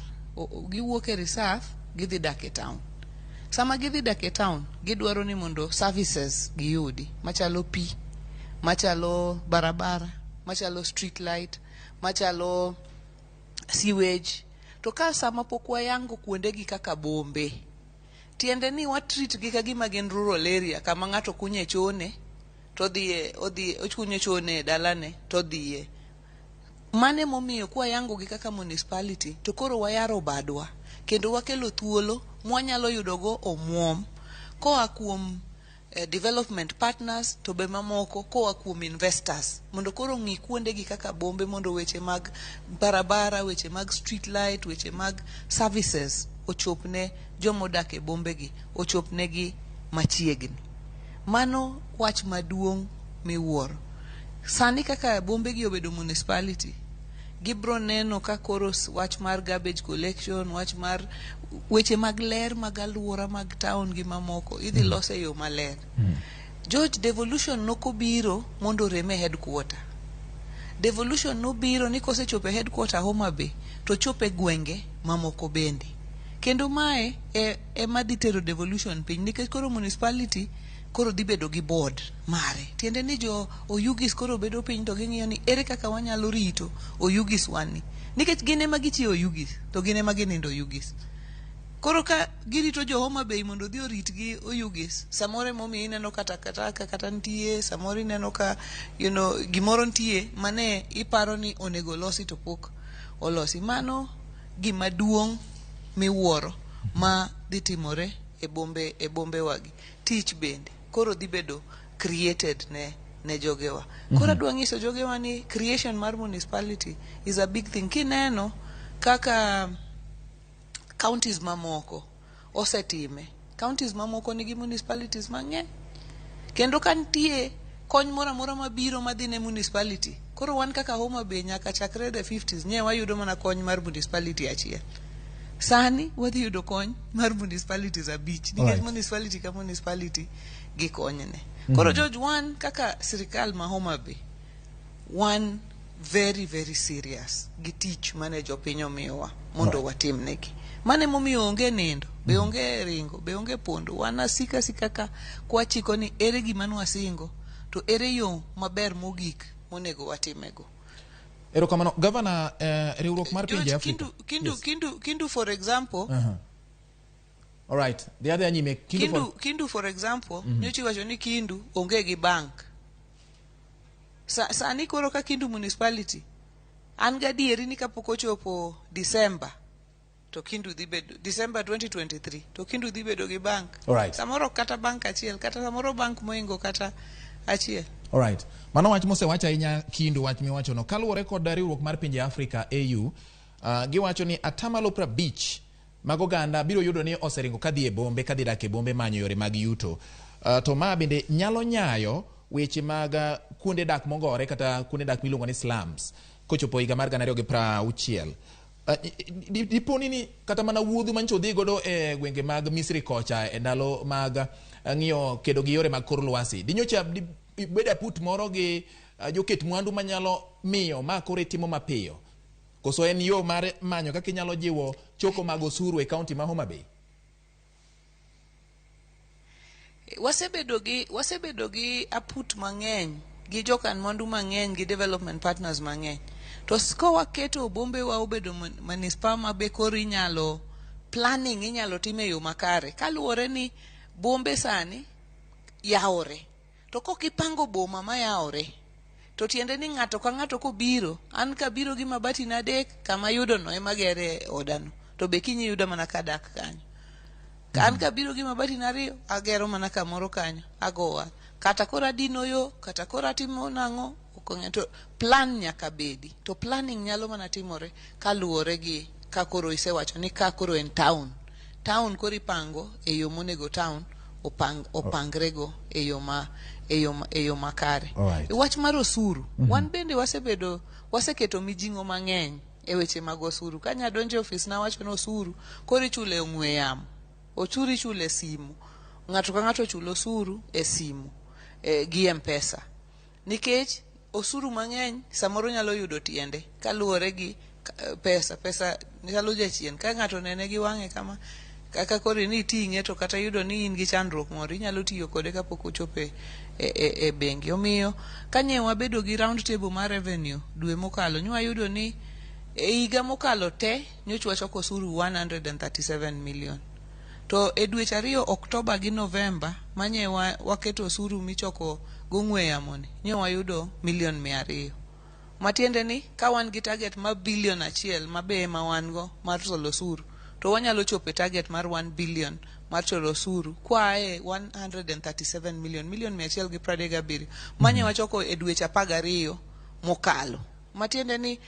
Giwuok e reserve gidhi dak e town. Sama gidhi dak e town, gidwaro ni mondo services giyudi machalo pi, machalo barabara, machalo street light, machalo sewage. To ka sama pok wayango kuondegi kaka bombe, tiende ni wa treat gi ka gima gin rural area kama ng'ato kunye chone to odhiye, odhi okunyo chone e dalane to odhiye. Mane momiyo kwayango gi kaka municipality to koro wayaro badwa kendo wakelo thuolo mwanyalo yudogo omuom koa kuom development partners to be mamoko koa kuom investors mondo koro ng'i kuondegi kaka bombe mondo weche mag barabara, weche mag street light, weche mag services ochopne jomodak e bombegi, ochopnegi machiegni. Mano wach maduong' miwuoro. Sani kaka bombegi obedo municipality, gibro neno ka koro wach mar garbage collection, wach mar weche mag ler mag alwora mag town gi mamoko idhi los e yo maler. George, devolution nokobiro mondo orem e headquarter. Devolution nobiro ni kosechopo e headquarter Homa Bay to chopo e gwenge mamoko bende. Kendo mae ema dhi tero devolution piny nikech koro municipality koro dhi bedo gi board mare. Tiende ni jo Oyugis koro bedo piny to ging'iyo ni ere kaka wanyalo rito Oyugis wani. Nikech gin ema gichiwo Oyugis to gin ema ginindo Oyugis. Koro ka girito jo Homa Bay mondo odhi orit gi Oyugis, samoro emomiyo ineno ka takataka kata nitie, samoro ineno ka gimoro nitie mane iparo ni onego olosi to pok olosi. Mano gima duong' miwuoro ma dhi timore e bombe, e bombewagi. Tich bende koro dhi bedo created ne jogewa. Koro adwa nyiso jogewa ni creation mar municipality is a big thing. Kineno kaka counties mamoko osetime, counties mamoko nigi municipalities mang'eny. Kendo ka nitie kony moro amora mabiro madhi ne municipality, koro wan kaka Homa Bay nyaka chakre the 50s nye wayudo mana kony mar municipality achiel. Sani wadhi yudo kony mar municipalities 5 nikech municipality ka municipality gi konyne. Koro George, wan kaka sirikal ma Homa Bay, wan very very serious gi tich mane jopiny omiyowa mondo watimnegi. Mano emomiyo onge nindo, be onge ringo, be onge pondo. Wan asika asika ka kwachiko ni ere gima nwasingo to ere yo maber mogik monego watimego. Erokamano. Gavana, riwruok mar pinje Afrika. Kindu, Yes. Kindu for example, All right. The other nyime Kindu, Kindu for example, nyocha iwacho ni Kindu onge gi bank. Sani koro ka Kindu municipality, an gadieri ni kapok ochopo December, to Kindu dhi bedo December 2023, to Kindu dhi bedo gi bank. All right. Samoro kata bank achiel, kata samoro bank moingo kata achiel. All right. Mano wach mosewach ahinya Kindu, wach miwachono. Kaluwore kod riwruok mar pinje Afrika AU, giwacho ni atamalo 50 mag oganda biro yudo ni oseringo kadhi e bombe, kadhi dak e bombe manyo yore mag yuto. To ma bende nyalo nyayo weche mag kuonde dak mogore kata kuonde dak miluongo ni slums kochopo higa mar 2060. Dipo ni kata mana wuodhu manyicho odhi godo e gwenge mag Misri kocha e ndalo mag ng'iyo kedo gi yore mag kor lwasi, dinyocha bed aput moro gi joket mwandu manyalo miyo ma koro itimo mapiyo, koso en yo mar manyo kaka inyalo jiwo choko mag osuru e kaunti ma Homa Bay? Wasebedo gi aput mang'eny gi jokan mwandu mang'eny gi development partners mang'eny, to kowaketo bombewa obedo manispaa ma be koro inyalo planning inyalo tim e yo makare, kaluwore ni bombe sani yawore, to kok ipango boma mayawore To tiende ni ng'ato ka ng'ato kobiro, an kabiro gi mabati na 3 kama yudo no ema gere odano. To be kiny iyuda mana kadak kanyo. An kabiro gi mabati na 2 agero mana kamoro kanyo, ago wath. Kata koro adino yo, kata koro atimo nang'o, ok ong'e. To plan nyaka bedi. To planning nyalo mana timore kaluwore gi ka koro isewacho ni ka koro en town. Town koro ipango e yo monego town opangrego e yo makare. Alright. Wach mar osuru, wan bende waseketo mijing'o mang'eny e weche mag osuru. Ka nyadonjo e ofis nawacho ni osuru koro ichulo e ong'we yamo, osuru ichulo e simu. Ng'ato ka ng'ato chulo osuru e simu gi M-Pesa. Nikech osuru mang'eny samoro nyalo yudo tiende kaluwore gi pesa. Pesa nyalo jachien ka ng'ato nene gi wang'e kama, kaka koro ni iting'e to kata yudo ni in gi chandruok moro inyalo tiyo kode kapok ochopo e bengi. Omiyo kanye wabedo gi round table mar revenue dwe mokalo, nywayudo ni e higa mokalo te nyocha wachoko osuru 137 million. To e dweche 2 Oktoba gi Novemba manye waketo osuru michoko gong'we yamo ni, nye wayudo million 200. Matiende ni ka wan gi target mar billion 1 ma be ema wan go mar solo osuru, to wanyalo chopo e target mar 1 billion mar cholo osuru kwae 137 million, million 137 manye wachoko e dweche 12 mokalo. Matiende ni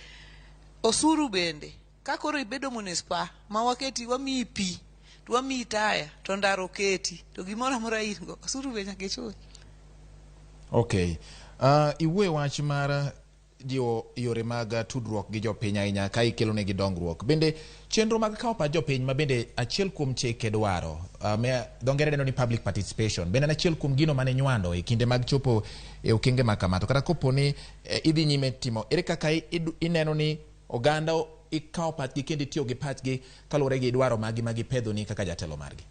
osuru bende ka koro ibedo munispa ma waketi wamiyi pi to wamiyi taya to ndaro keti to gimoro amora in go, osuru be nyaka ichul. Okay. Iwuoye wach mar jiwo yore mag tudruok gi jopiny ahinya ka ikelo negi dongruok. Bende chenro mag kawo pach jopiny ma bende achiel kuom chike dwaro, dho ngere dendo ni public participation, bende en achiel kuom gino mane nywando e kinde mag chopo e okenge ma kama. To kata kopo ni idhi nyime timo, ere kaka ineno ni oganda ikawo pachgi kendo itiyo gi pachgi kaluwore gi dwaro magi ma gipedhoni kaka jatelo margi?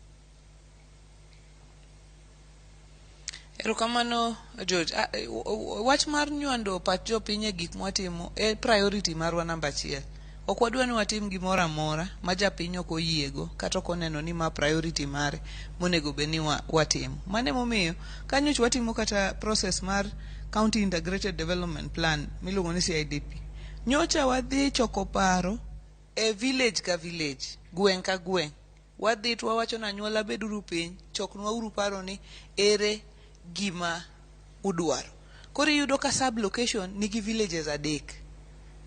Erokamano George. Wach mar nywando pach jopiny e gik mwatimo e priority marwa namba 1. Ok wadwa ni watim gimoro amora ma japiny ok oyiego kata ok oneno ni ma priority mare monego bed ni watimo. Mano emomiyo kanyocha watimo kata process mar County Integrated Development Plan miluongo ni CIDP. Nyocha wadhi choko paro e village ka village, gweng' ka gweng'. Wadhi to wawacho ni anyuola beduru piny, choknwa uru paro ni ere gima udwaro. Koro iyudo ka sub location nigi villages 3.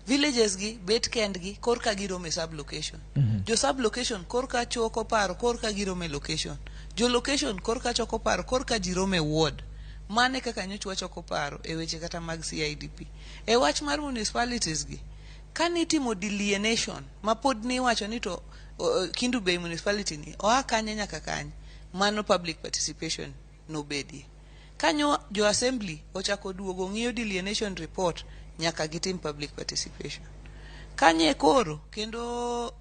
Villages gi bet kendgi korka giromo e sub location. Jo sub location korka choko paro korka giromo e location. Jo location korka choko paro korka ji romo e ward. Mane kaka nyocha wachoko paro e weche kata mag CIDP. E wach mar municipalities gi, kanitimo delineation ma pod niwacho ni to Kendu Bay municipality ni oa kanye nyaka kanye, mano public participation nobedie. Kanyo jo assembly ochako duogo ng'iyo delineation report nyaka gitim public participation. Kanye koro kendo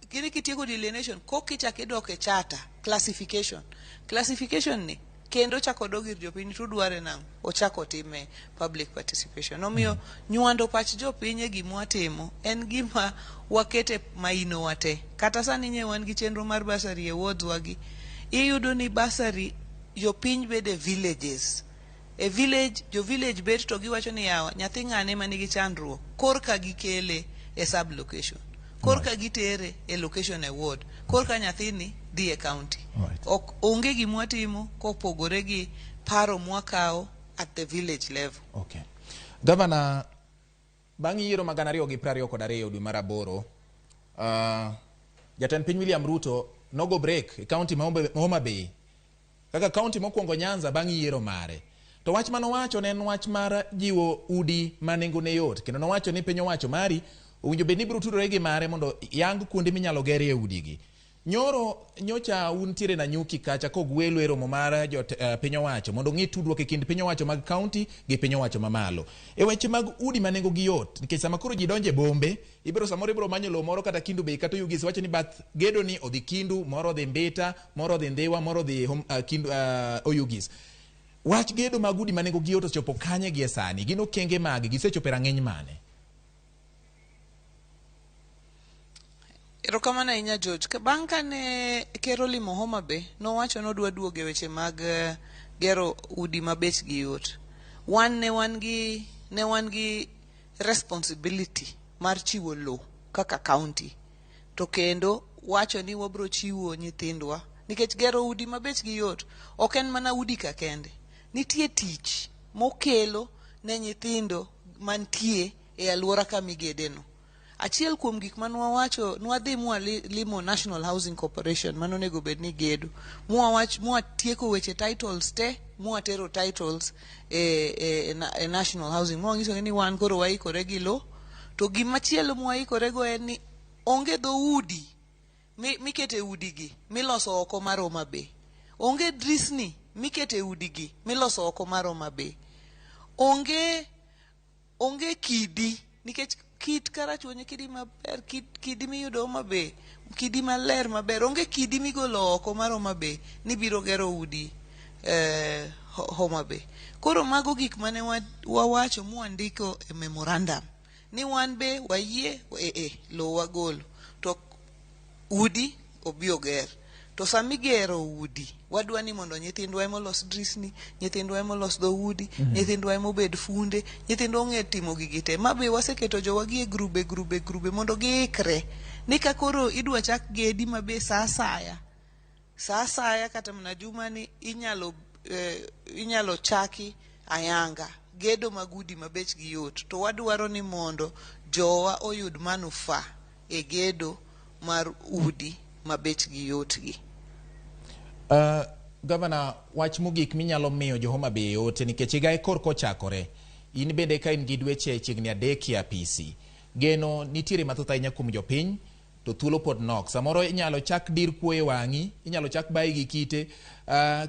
kini kitieko delineation kokichak idok e charter classification. Classification ni kendo chako dog ir jopiny to dware nang'o ochako time public participation. Omiyo nywando pach jopiny e gima watimo en gima wakete maino wate. Kata sani nye wan gi chenro mar bursary e wards wagi, iyudo ni bursary jopiny bede villages. E village, jo village bet to giwacho ni yawa nyathi ng'ane manigi chandruok korka gikele e sub location, korka gitere e location e ward, korka nyathini dhi e county. Ok onge gima watimo kopogore gi paro mwakawo at the village level. Okay. Governor, bang' yiero mag 2022 dwe mar 8, jatend piny William Ruto nogo break e county ma Homa Bay kaka county mokwongo Nyanza bang' yiero mare. To wach manowacho ne en wach mar jiwo udi ma nengone yot, kendo nowacho ni piny owacho mari owinjo bed ni biro tudore gi mare mondo yang kuonde minyalo gerie udigi. Nyoro nyocha untiere Nanyuki kacha kogwelo e romo mar piny owacho mondo ong'i tudruok e kind piny owacho mag county gi piny owacho mamalo. E weche mag udi ma nengogi yot, nikech sama koro ji donjo e bombe, ibiro samoro ibiro manyo lowo moro kata Kendu Bay kata Oyugis, wacho ni bath gedo ni odhi Kindu, moro odhi Mbita, moro odhi Ndhiwa, moro odhi Kindu, Oyugis. Wach gedo mag udi ma nengogi yot osechopo kanye gie sani? Gin okenge mage? Gisechopo e rang'iny mane? Erokamano ahinya George. Bang' kane ker olimo Homa Bay, nowacho ni odwa duogo e weche mag gero udi ma bechgi yot. Wan ne wan gi ne wan gi responsibility mar chiwo lowo kaka county, to kendo wacho ni wabro chiwo nyithindwa nikech gero udi ma bechgi yot ok en mana udi ka kende. Nitie tich mokelo ne nyithindo mantie e alwora kamigedeno. Achiel kuom gik mane wawacho, nwadhi mwalimo National Housing Corporation mane onego bed ni gedo, mwatieko weche titles te, mwatero titles e National Housing, mwanyisogi ni wan koro waikore gi lo. To gimachielo mwaikore go en ni onge dhoudi mikete udigi miloso oko mar Homa Bay, onge drisni mikete udigi miloso oko mar Homa Bay, onge kidi, nikech kit Karachuonyo kidi maber, kidi miyudo Homa Bay, kidi maler maber, onge kidi migolo oko mar Homa Bay ni biro gero udi Homa Bay. Koro mago gik mane wawacho mwandiko e memorandum ni wan be wayie lowo wagolo to udi obi oger. To sama igero udi, wadwa ni mondo nyithindwa ema olos drisni, nyithindwa ema olos dhoudi, nyithindwa ema obed funde, nyithindwa ong'e timo gigi te. Ma be waseketo jowagi e grube grube grube mondo giikre ni ka koro idwa chak gedi ma be sa asaya kata mana juma ni inyalo chaki ayanga gedo mag udi ma bechgi yot. To wadwaro ni mondo jowa oyud manufaa e gedo mar udi ma bechgi yot gi. Gavana, wach mogik minyalo miyo jo Homa Bay ote, nikech higa e korka ochakore, in bende ka in gi dweche chiegni 3 e apisi, geno nitiere mathoth ahinya kuom jopiny, to thuolo pod nok. Samoro inyalo chak dir kuoyo e wang'i, inyalo chak bayi gi kite,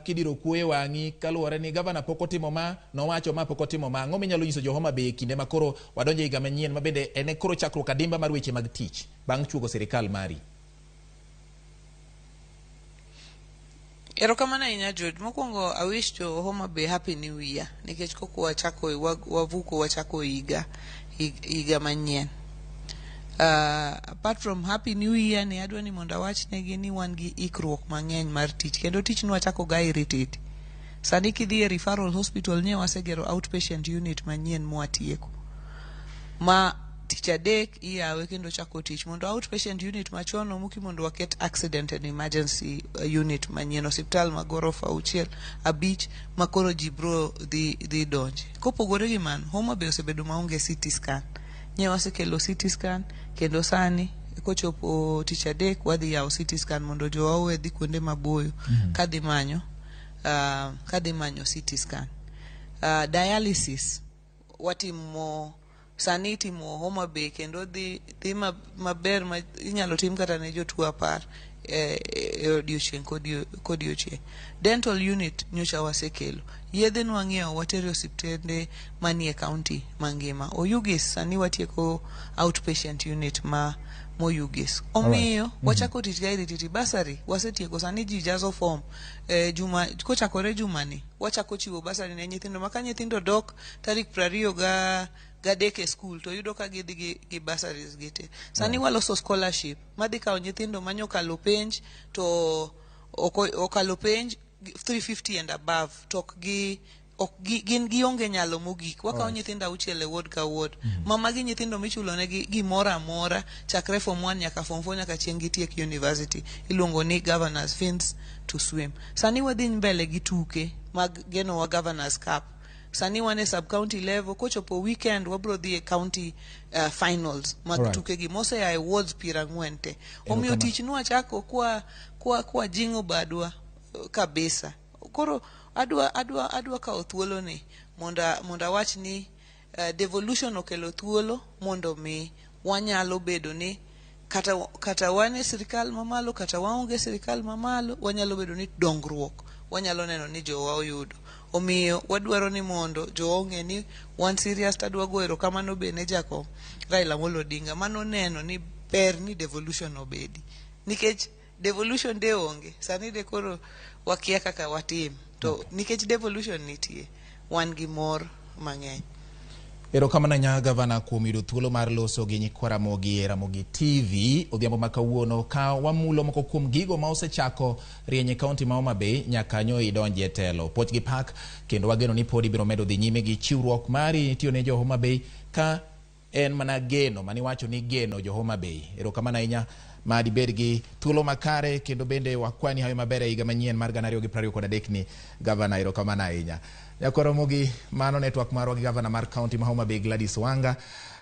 kidiro kuoyo e wang'i kaluwore ni gavana pok otimo ma, nowacho ma pok otimo ma. Ang'o minyalo nyiso jo Homa Bay e kinde ma koro wadonjo e higa manyien, ma bende en koro chakruok adimba mar weche mag tich bang' chuogo sirikal mari? Erokamano ahinya George. Mokwongo I wish jo Homa Bay happy new year, nikech kok wachako wavuko wachako higa manyien. Apart from happy new year ni, adwa ni mondo awach negi ni wan gi ikruok mang'eny mar tich, kendo tich nwachako ga irititi. Sani kidhi e referral hospital nye wasegero outpatient unit manyien mwatieko ma tich adek iyawe kendo chako tich, mondo outpatient unit machon omuki mondo waket accident and emergency unit manyien, osiptal ma gorofa 6 5 ma koro ji bro dhi donje. Kopogore gi mano, Homa Bay osebedo maonge CT scan. Nye wasekelo CT scan, kendo sani kochopo tich adek wadhi yawo CT scan mondo jowa owe dhi kuonde maboyo kadhi manyo CT scan. Dialysis watimo sani, itimo Homa Bay kendo dhi maber ma inyalo tim kata ne jotuo 10 e odiochieng' kodiochieng'. Dental unit nyocha wasekelo, yedhe nwang'iewo watero e osiptende manie county mangima. Oyugis sani watieko outpatient unit ma Moyugis. Omiyo wachako tich ga irititi. Basari wasetieko, sani ji jazo form. Juma kochakore jumani wachako chiwo basari ne nyithindo ma ka nyithindo dok tarik 23 e skul to yudo ka gidhi gi bursaries gi te. Sani waloso scholarship madhi kawo nyithindo manyokalo penj to okalo penj 350 and above to gin gionge nyalo mogik. Wakawo nyithindo 6 e ward ka ward. Ma magi nyithindo michulo negi gimoro amora chakre form 1 nyaka form 4 nyaka chieng' gitiek university. Iluongo ni Governors Fins to Swim. Sani wadhi mbele gi tuke mag genowa Governors Cup. Sani wan e sub county level, kochopo weekend wabro dhi e county finals mag tuke gi mosea e wards 40 te. Omiyo tich nwachako kwa jing'o badwa kabisa. Koro adwa kawo thuolo ni mondo awach ni devolution okelo thuolo mondo mi wanyalo bedo ni kata wan e sirikal mamalo kata waonge sirikal mamalo, wanyalo bedo ni dongruok wanyalo neno ni jowa oyudo. Omiyo wadwaro ni mondo jowa ong'e ni wan serious. Tadwa go erokamano be ne jakom Raila Amolo Odinga mano neno ni ber ni devolution obedi, nikech devolution de onge sani de koro wakia kaka watim, to nikech devolution nitie wan gi mor mang'eny. Erokamano ahinya gavana kuom yudo thuolo mar loso gi nyikwa Ramogi e Ramogi TV odhiambo ma kawuono ka wamulo moko kuom gigo ma osechako rieny e kaunti ma Homa Bay nyaka nyo idonji e telo. Puoch gi pak kendo wageno ni pod ibiro medo dhi nyime gi chiwruok mari tiyo ne jo Homa Bay ka en mana geno maniwacho ni geno jo Homa Bay. Erokamano ahinya ma dibed gi thuolo makare kendo bende wakwani hawi maber e higa manyien mar 2023 ni gavana. Erokamano ahinya. Nyakwa Ramogi, mano network marwa gi gavana mar kaunti ma Homa Bay Gladys Wanga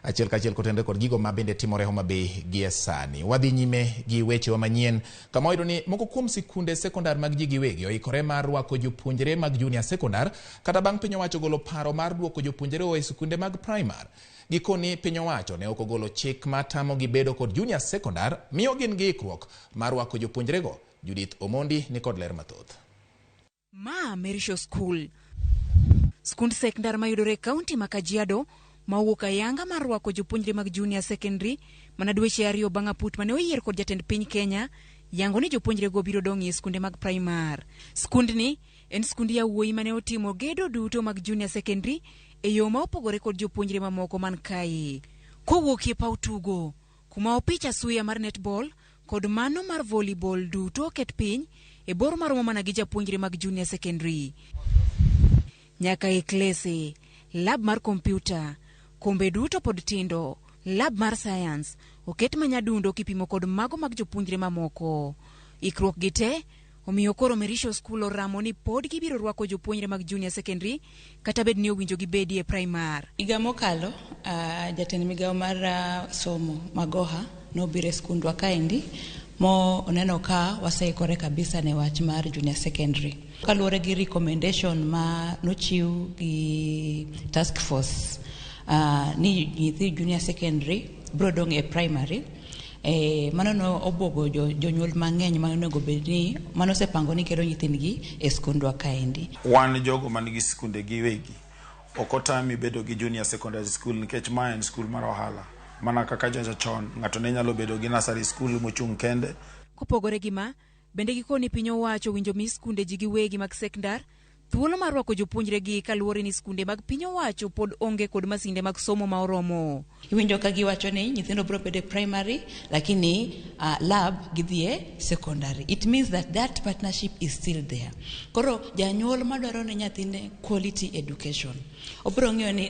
achiel kachiel kotenore kod gigo ma bende timore Homa Bay gie sani. Wadhi nyime gi wechewa manyien kama wayudo ni moko kuom sikunde sekondar mag ji giwegi oikore mar rwako jopuonjre mag junior sekondar kata bang' piny owacho golo paro mar duoko jopuonjre e sikunde mag primar. Gikoni piny owacho ne ok ogolo chik matamogi bedo kod junior sekondar, miyo gin gi ikruok mar rwako jopuonjrego. Judith Omondi ni kod ler mathoth. Ma Merisho School, skund sekondar mayudore e kaunti ma Kajiado ma owuok ayanga mar rwako jopuonjre mag junior secondary mana dweche 2 bang' aput mane oyier kod jatend piny Kenya yango ni jopuonjrego biro dong' e skunde mag primar. Skundni en skund yawuoyi mane otimo gedo duto mag junior secondary e yo ma opogore kod jopuonjre mamoko man kae. Kowuok e paw tugo kuma opich asuya mar netball kod mano mar volleyball duto oket piny e bor maromo mana gi japuonjre mag junior secondary. Nyaka e klese, lab mar kompyuta, kombe duto pod tindo, lab mar science oket manyadundo kipimo kod mago mag jopuonjre mamoko. Ikruok gi te omiyo koro Merisho School oramo ni pod gibiro rwako jopuonjre mag junior secondary kata bed ni owinjo gibedi e primar. Higa mokalo, jatend migawo mar somo Magoha nobiro e skundwa kaendi mo oneno ka waseikore kabisa ne wach mar junior secondary. Kaluwore gi recommendation ma nochiw gi task force ni nyithi junior secondary biro dong' e primary. Mano no obwogo jonyuol mang'eny ma onego bed ni mano osepango ni kelo nyithindgi e skundwa kaendi. Wan jogo man gi skunde giwegi ok otami bedo gi junior secondary school nikech ma en skul mar ohala. Mana kaka chon ng'ato ne nyalo bedo gi nursery school mochung' kende. Kopogore gi ma, bende gikoni piny owacho winjo mi skunde ji giwegi mag sekondar thuolo mar rwako jopuonjregi kaluwore ni skunde mag piny owacho pod onge kod masinde mag somo ma oromo. Iwinjo ka giwacho ni nyithindo biro bedo e primary lakini lab gidhi e secondary. It means that that partnership is still there. Koro janyuol madwaro ne nyathine quality education obiro ng'iyo ni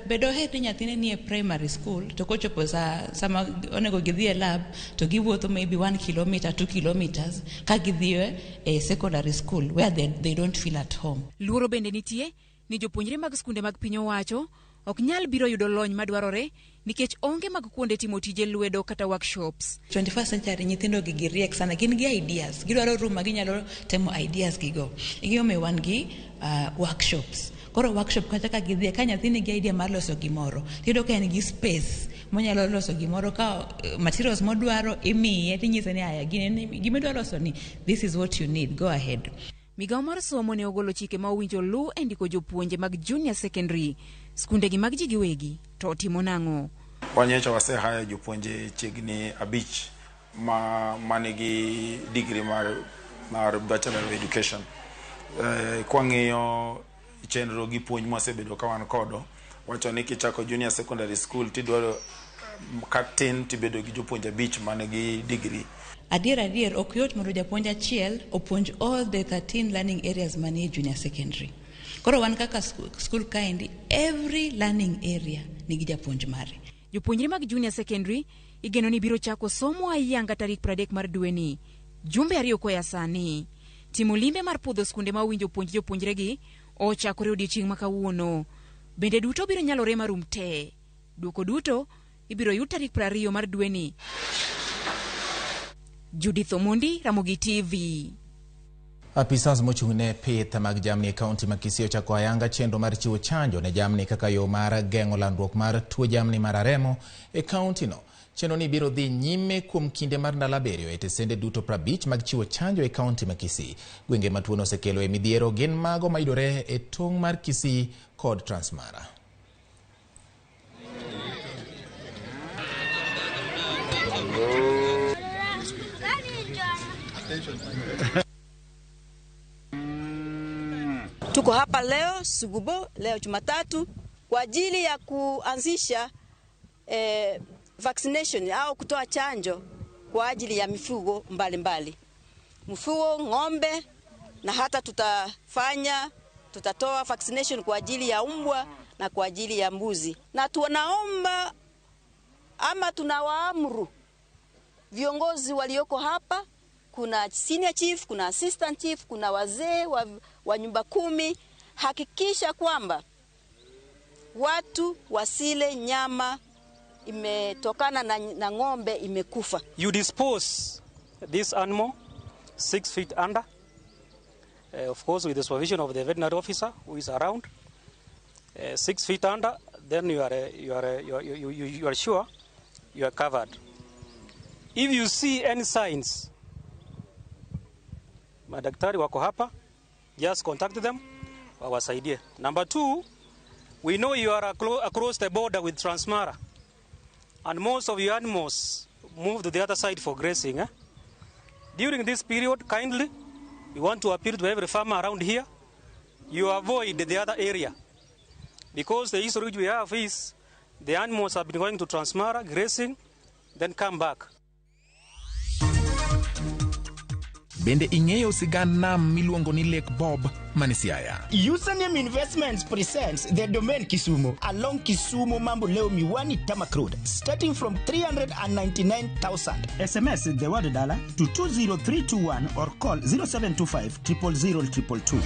be doher ni nyathine nie primary school to kochopo sama onego gidhi e lab to giwuotho maybe 1 kilometer 2 kilometers ka gidhi e secondary school where they don't feel at home. Luoro bende nitie ni jopuonjre mag skunde mag piny owacho ok nyal biro yudo lony madwarore nikech onge mag kuonde timo tije lwedo kata workshops. 21st century nyithindo gi giriek sana, gin gi ideas, gidwaro room ma ginyalo temo ideas gigo. Gimomiyo wan gi workshops. Koro workshop kata ka gidhi ka nyathi nigi idea mar loso gimoro, tiyudo ka en gi space monyalo loso gimoro ka materials modwaro imiye tinyise ni aya gima idwaro loso ni this is what you need, go ahead. Migawo mar somo ne ogolo chike ma owinjo luw e ndiko jopuonje mag junior secondary. Skundegi mag ji giwegi to otimo nang'o? Wanyocha wasehaya jopuonje chiegni 5 ma manigi degree mar Bachelor of Education. Kwang'iyo chenro gi puonj mwasebedo ka wan kodo, wacho ni kichako junior secondary school tidwaro katin tibedo gi jopuonje 5 manigi degree. Adier ok yot mondo japuonj achiel opuonj all the 13 learning areas manie junior secondary. Koro wan kaka school kaendi, every learning area nigi japuonj mare. Jopuonjre mag junior secondary igeno ni biro chako somo ayanga tarik 30 mar dweni, jumbe 2 koya sani. Timo limbe mar pudho skunde ma owinjo puonj jopuonjregi ochakore odiechieng' ma kawuono. Bende duto biro nyalore marum te. Duoko duto ibiro yud tarik 20 mar dweni. Judith Omondi, Ramogi TV. Apisas mochung' ne pith mag jamni e kaunti ma Kisii ochako ayanga chenro mar chiwo chanjo ne jamni kaka yo mar geng'o landruok mar tuo jamni mar aremo e kaunti no. Chenro ni biro dhi nyime kuom kinde mar ndalo 7 e tesende duto 50 mag chiwo chanjo e kaunti ma Kisii. Gwenge ma tuono osekelo e midhiero gin mago mayudore e tong' mar Kisii kod Transmara. Tuko hapa leo Sugubo, leo Jumatatu, kwa ajili ya kuanzisha vaccination au kutoa chanjo kwa ajili ya mifugo mbalimbali. Mfugo ng'ombe, na hata tutatoa vaccination kwa ajili ya umbwa na kwa ajili ya mbuzi. Na tunaomba ama tunawaamuru viongozi walioko hapa, kuna senior chief, kuna assistant chief, kuna wazee wa nyumba 10, hakikisha kwamba watu wasile nyama imetokana na ng'ombe imekufa. You dispose this animal 6 feet under, of course with the supervision of the veterinary officer who is around. 6 feet under, then you are sure you are covered. If you see any signs, madaktari wako hapa, just contact them, wawasaidie. Number 2, we know you are across the border with Transmara, and most of your animals move to the other side for grazing. During this period, kindly, we want to appeal to every farmer around here, you avoid the other area. Because the history we have is the animals have been going to Transmara, grazing, then come back. Bende ing'eyo sigand nam miluongo ni Lake Bob mani Siaya. Username Investments presents The Domain Kisumu along Kisumu Mamboleo Miwani Tarmac Road, starting from 399,000. SMS the word dollar to 20321 or call 0725 000 222.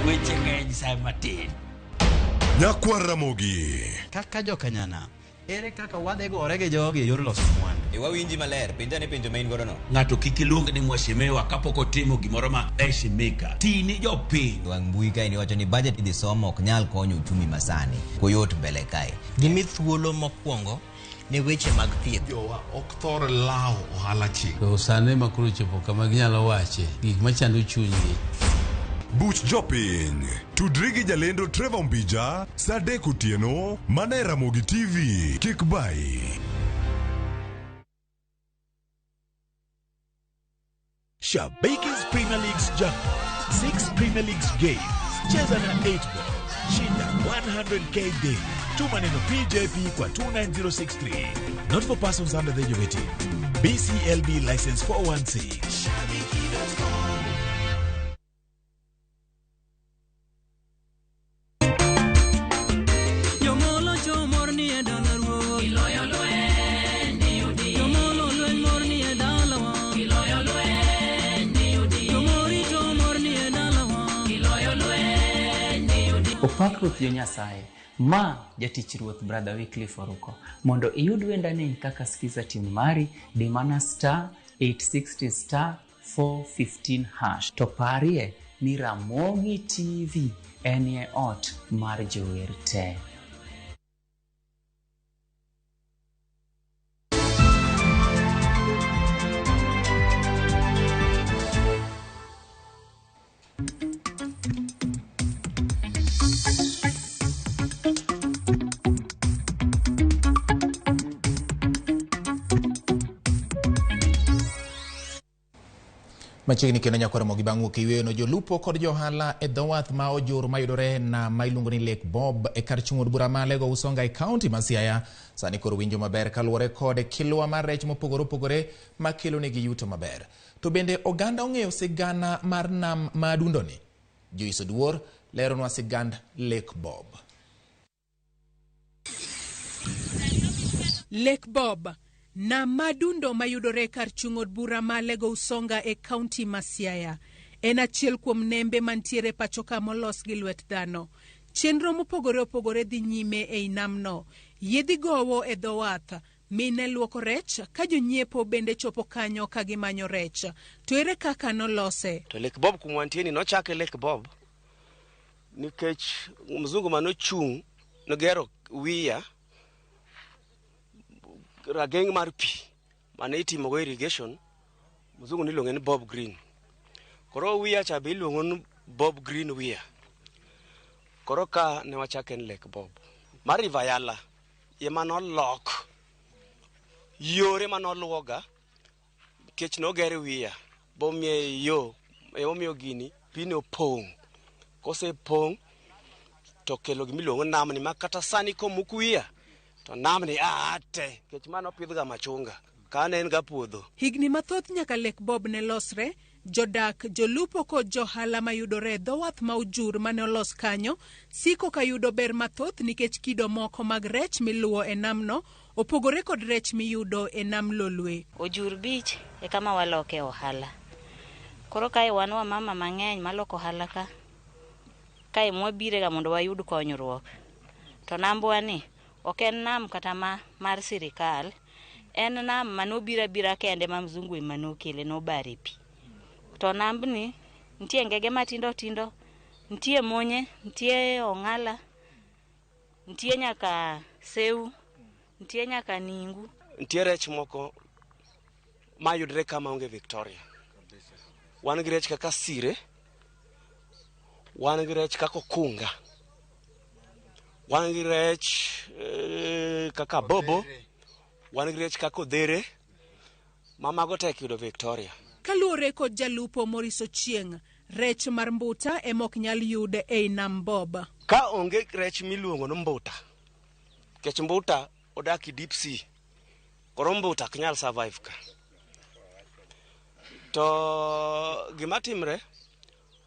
Weche ng'eny sa matin. Nyakwar Ramogi. Kaka jokanyana, ere kaka wadhi gore gi jogi e yor loso mwandu? E wawinji maler, penja ne penjo ma in godo no. Ng'ato kik iluong ni mheshimiwa kapok otimo gimoro ma heshimika. Tini jopiny. Wang' mbui kae ni wacho ni budget idhi somo ok nyal konyo uchumi masani. Koyot mbele kae. Gimi thuolo mokwongo ne weche mag thieth. Jowa ok thor lawo ohala chik. To sani ma koro chopo kama ginyalo wache gik machando chunygi. Buch Jopiny. Tudri gi jalendo Trevor Mbija saa 3 otieno mana e Ramogi TV. Kik bai. Shabiki's Premier League's jackpot. 6 Premier Leagues games. Cheza na 8 ball. Shinda 100k daily. Tuma neno PJP kwa 29063. Not for persons under the age of 18. BCLB license 416. Shabiki.com. Opak Ruoth jo Nyasaye, ma jatich Ruoth Brother Wycliffe Oruko. Mondo iyud wendani kaka skiza tune mari, di mana star 860 star 415 hash. To parie ni Ramogi TV enie ot mar jower te. Machiegni kendo nyakwar Ramogi bang' wuok e yweyono, jolupo kod johala e dho wath ma Ojur mayudore nam ma iluongo ni Lake Bob e kar chung' od bura ma Alego Usonga e kaunti ma Siaya sani koro winjo maber kaluwore kod kilwa mar rech mopogore opogore makelo negi yuto maber. To bende oganda ong'eyo sigana mar nam ma adundoni? Joyce Oduor leronwa sigand Lake Bob. Lake Bob, nam madundo mayudore kar chung' od bura ma Alego Usonga e kaunti ma Siaya, en achiel kuom nembe mantiere pachoka molos gi lwet dhano. Chenro mopogore opogore dhi nyime ei namno. Yiedhi gowo e dho wath, mine luoko rech ka jonyiepo bende chopo kanyo ka gimanyo rech. To ere kaka nolose? To Lake Bob kuma wantie ni nochake Lake Bob nikech mzungu manochung' nogero wiya rageng' mar pi mane itimogo irrigation, mzungu niluonge ni Bob Green. Koro wiya cha be iluongo ni Bob Green wiya. Koro ka ne wachake ni Lake Bob. Mar River Yala ema nolok yore manoluwoga Nikech noger wiya bomiye yo emomiyo gini pini opong'. Kosepong' to kelo gimiluongo namni ma kata sani komuk wiya to namni aa te nikech mano opidhga machunga ka ne en ga puodho. Higni mathoth nyaka Lake Bob ne losre, jodak, jolupo kod johala mayudore e dho wath ma Ujur mane olos kanyo siko ka yudo ber mathoth nikech kido moko mag rech miluwo e namno opogore kod rech miyudo e nam Lolwe. Ojur Beach e kama waloke ohala. Koro kae wan wamama mang'eny maloko ohala ka. Kae mwabirega mondo wayud konyruok. To nambwa ni ok en nam kata ma mar sirikal, en nam manobiro abira kende ma mzungu ema nokele nobare pi. To nambni nitie ngege matindo tindo, nitie monye, nitie ong'ala, nitie nyaka seu, nitie nyaka ningu. Nitie rech moko mayudre kama onge Victoria. Wan gi rech kaka sire, wan gi rech kaka okunga, wan gi rech kaka bobo, wan gi rech kaka odhere, ma mago tek yudo Victoria. Kaluwore kod jalupo Maurice Ochieng', rech mar mbuta ema ok nyal yud ei nam Bob. Ka onge rech miluongo ni mbuta, nikech mbuta odak e deep sea, koro mbuta ok nyal survive ka. To gima timre,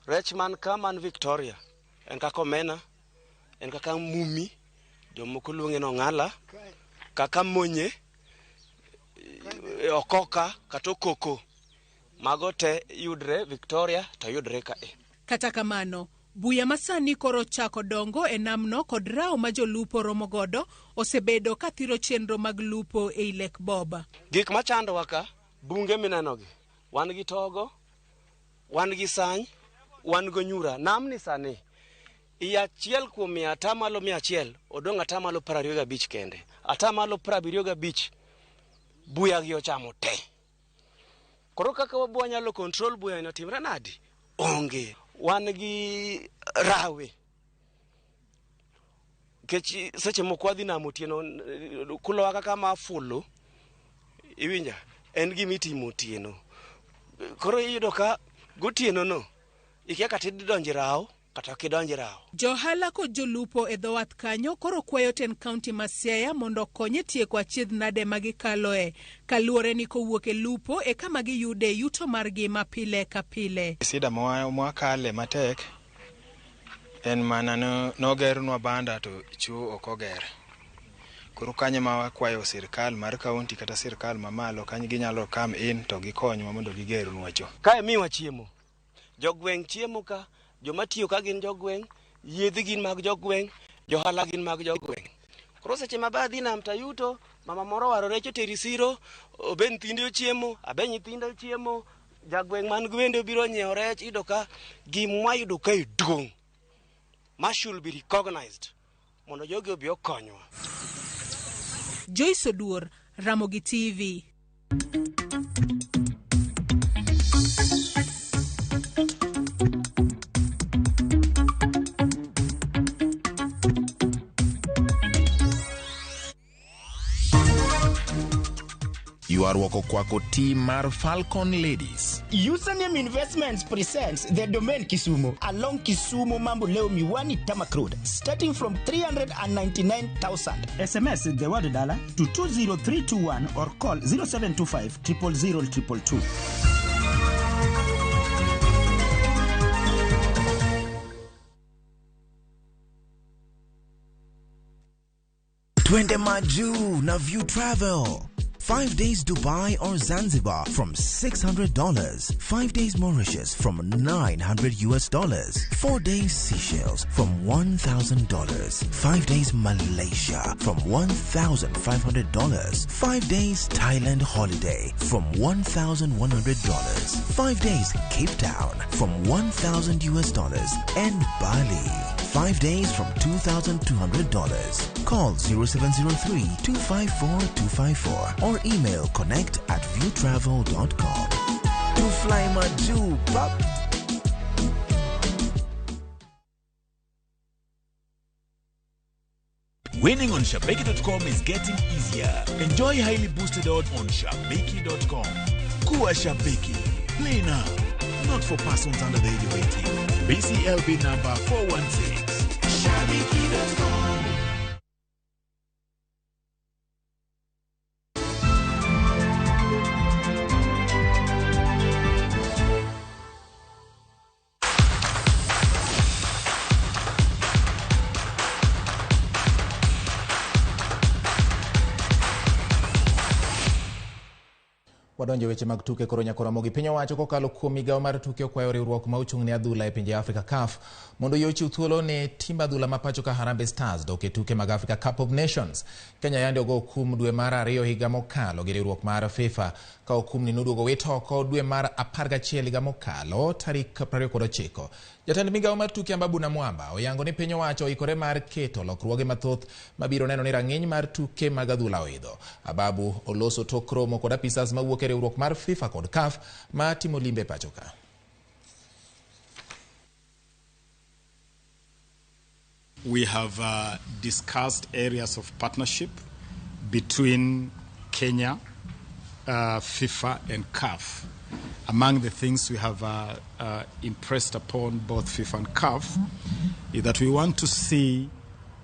rech man ka man Victoria en kaka omena, en kaka mumi, jomoko luonge ni ong'ala, kaka monye, okoka kata okoko. Mago te yudre Victoria to yudre kae. Kata kamano, buya masani koro chako dongo e namno kod rawo ma jolupo romo godo osebedo ka thiro chenro mag lupo ei Lake Bob. Gik machandowa ka, bunge minenogi, wan gi togo, wan gi sany, wan gi onyura. Namni sani, i achiel kuom 100% odong' 25% kende. 75% buya gi ochamo te. Koro kaka wanyalo control buya ni otimre nadi? Onge. Wan gi rawe. Nikech seche moko wadhi nam otieno, kulowa kaka ma fulo, iwinja, en gima itimo otieno. Koro iyudo ka gotieno no, ikia kata idonjo e rawo, kata ok idonj e rawo. Johala kod jolupo e dho wath kanyo koro kwayo tend kaunti ma Siaya mondo okony e tieko achiedh nade ma gikaloe, kaluwore ni kowuok e lupo e kama giyude yuto margi ma pile ka pile. Sida mwakale matek en mana nogernwa banda to choo ok oger. Koro kanyo ma wakwayo sirkal mar kaunti kata sirkal mamalo kanyo ginyalo come in to gikonywa mondo gigernwa choo. Kae miwa chiemo. Jogweng' chiemo ka, joma tiyo ka gin jogweng', yiedhi gin mag jogweng', johala gin mag jogweng'. Koro seche ma adhi nam tayuto, mama moro owaro rech oteri siro, obe nyithinde ochiemo, abe nyithinda ochiemo, jagweng' man gwende obiro nyiewo rech, iyudo ka gimwayudo kae duong' ma should be recognized mondo jogi obi okonywa. Joyce Oduor, Ramogi TV. Ywaruok okwako tim mar Falcon Ladies. Username Investments presents the Domain Kisumu along Kisumu Mamboleo Miwani Tarmac Road, starting from 399,000. SMS the word dollar to 20321 or call 0725 000 222. Twende Maju na View Travel. 5 days Dubai or Zanzibar from $600. 5 days Mauritius from $900. 4 days Seychelles from $1,000. 5 days Malaysia from $1,500. 5 days Thailand holiday from $1,100. 5 days Cape Town from $1,000 and Bali. 5 days from $2,200. Call 0703-254-254 or email connect@viewtravel.com. To fly Maju, pop. Winning on Shabiki.com is getting easier. Enjoy highly boosted odds on Shabiki.com. Kuwa shabiki. Play now. Not for persons under the age of 18. BCLB number 416. Shabiki.com. Wadonjo weche mag tuke koro nyakora mogi. Piny owacho kokalo kuom migawo mar tuke okwayo riwruok ma ochung' ne adhula e pinje Afrika CAF mondo yie ochiw thuolo ne timb adhula ma pacho ka Harambee Stars dok e tuke mag Africa Cup of Nations. Kenya yande ogo kum dwe mar 2 higa mokalo gi riwruok mar FIFA ka okumni noduogo wit oko dwe mar 11 higa mokalo tarik 29. Jatend migawo mar tuke Ababu Namwamba oyango ni piny owacho oikore mar keto lokruoge mathoth mabiro neno ni rang'iny mar tuke mag adhula oidho. Ababu oloso tok romo kod apisas mawuok e riwruok mar FIFA kod CAF ma timo limbe pacho ka. We have discussed areas of partnership between Kenya, FIFA and CAF. Among the things we have impressed upon both FIFA and CAF is that we want to see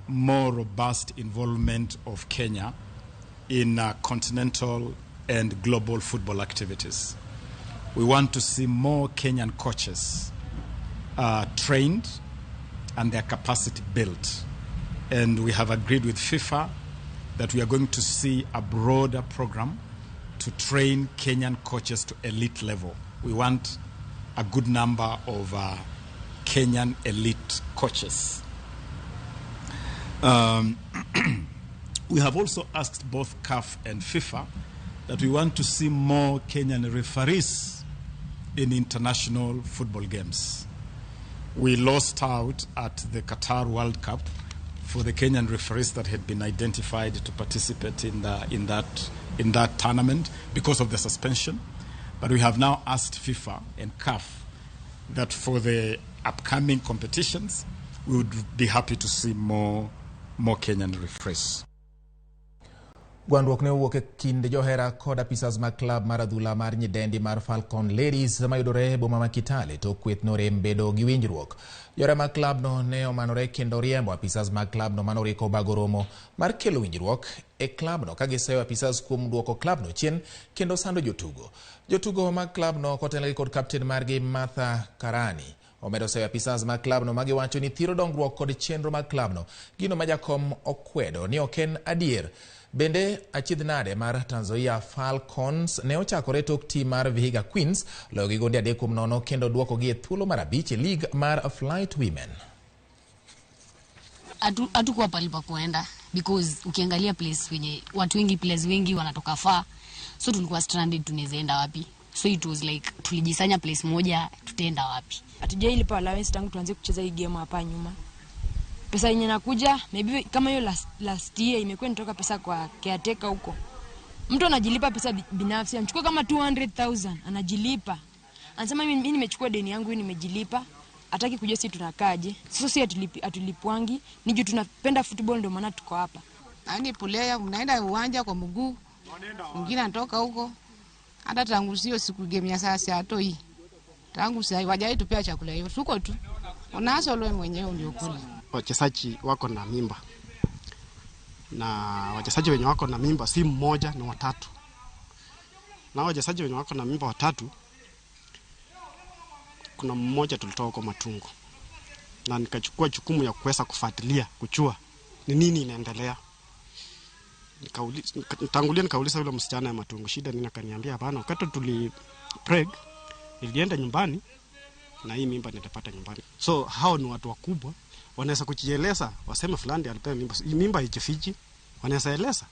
more robust involvement of Kenya in continental and global football activities. We want to see more Kenyan coaches trained and their capacity built. And we have agreed with FIFA that we are going to see a broader program to train Kenyan coaches to elite level. We want a good number of Kenyan elite coaches. We have also asked both CAF and FIFA that we want to see more Kenyan referees in international football games. We lost out at the Qatar World Cup for the Kenyan referees that had been identified to participate in that tournament because of the suspension. But we have now asked FIFA and CAF that for the upcoming competitions, we would be happy to see more Kenyan referees. Gwandruok ne owuok e kind johera kod apisas mag klab mar adhula mar nyidendi mar Falcon Ladies mayudore e boma ma Kitale tok kweth norem bedo gi winjruok. Johera mag klabno ne omanore kendo riembo apisas mag klabno manoriko bago romo mar kelo winjruok e klabno ka giseyo apisas kuom duoko klabno chien kendo sando jotugo. Jotugo mag klabno kotelnegi kod kapten margi Martha Karani omedo seyo apisas mag klabno magiwacho ni thiro dongruok kod chenro mag klabno, gino ma jakom okwedo ni ok en adier. Bende achiedh nade mar Trans Nzoia Falcons ne ochakore tok tim mar Vihiga Queens loyo gi gonde 3-0 kendo duokogi e thuolo mar 5 e league mar Flight Women. Hatukuwa pahali pa kuenda because ukiangalia place wenye watu wengi, players wengi wanatoka far, so tulikuwa stranded, tunaweza enda wapi? So it was like tulijisanya place moja, tutaenda wapi? Hatujailipa allowance tangu tuanze kucheza hii game hapa nyuma. Pesa yenye nakuja maybe kama hiyo last year imekuwa inatoka pesa kwa caretaker huko. Mtu anajilipa pesa binafsi, anachukua kama 200,000 anajilipa. Anasema mimi nimechukua deni yangu hii nimejilipa. Hataki kujua sisi tunakaaje. Sasa sisi hatulipwangi, ni juu tunapenda football ndio maana tuko hapa. Yaani player mnaenda uwanja kwa mguu. Mwingine anatoka huko. Hata tangu sio siku game ya sasa hatoi. Tangu sasa hawajai tupea chakula hiyo. Tuko tu. Unazo wewe mwenyewe ndio kula. Wachezaji wako na mimba. Na wachezaji wenye wako na mimba si mmoja, ni watatu. Na wachezaji wenye wako na mimba watatu, kuna mmoja tulitoa kwa Matungo. Na nikachukua jukumu ya kuweza kufuatilia, kujua ni nini inaendelea. Nitangulia nikauliza yule msichana ya Matungo shida nini, akaniambia hapana, wakati tuli preg nilienda nyumbani na hii mimba nilipata nyumbani. So hao ni watu wakubwa, wanaweza kujieleza, waseme fulani alipewa mimba, hii mimba haijifichi, wanaweza eleza.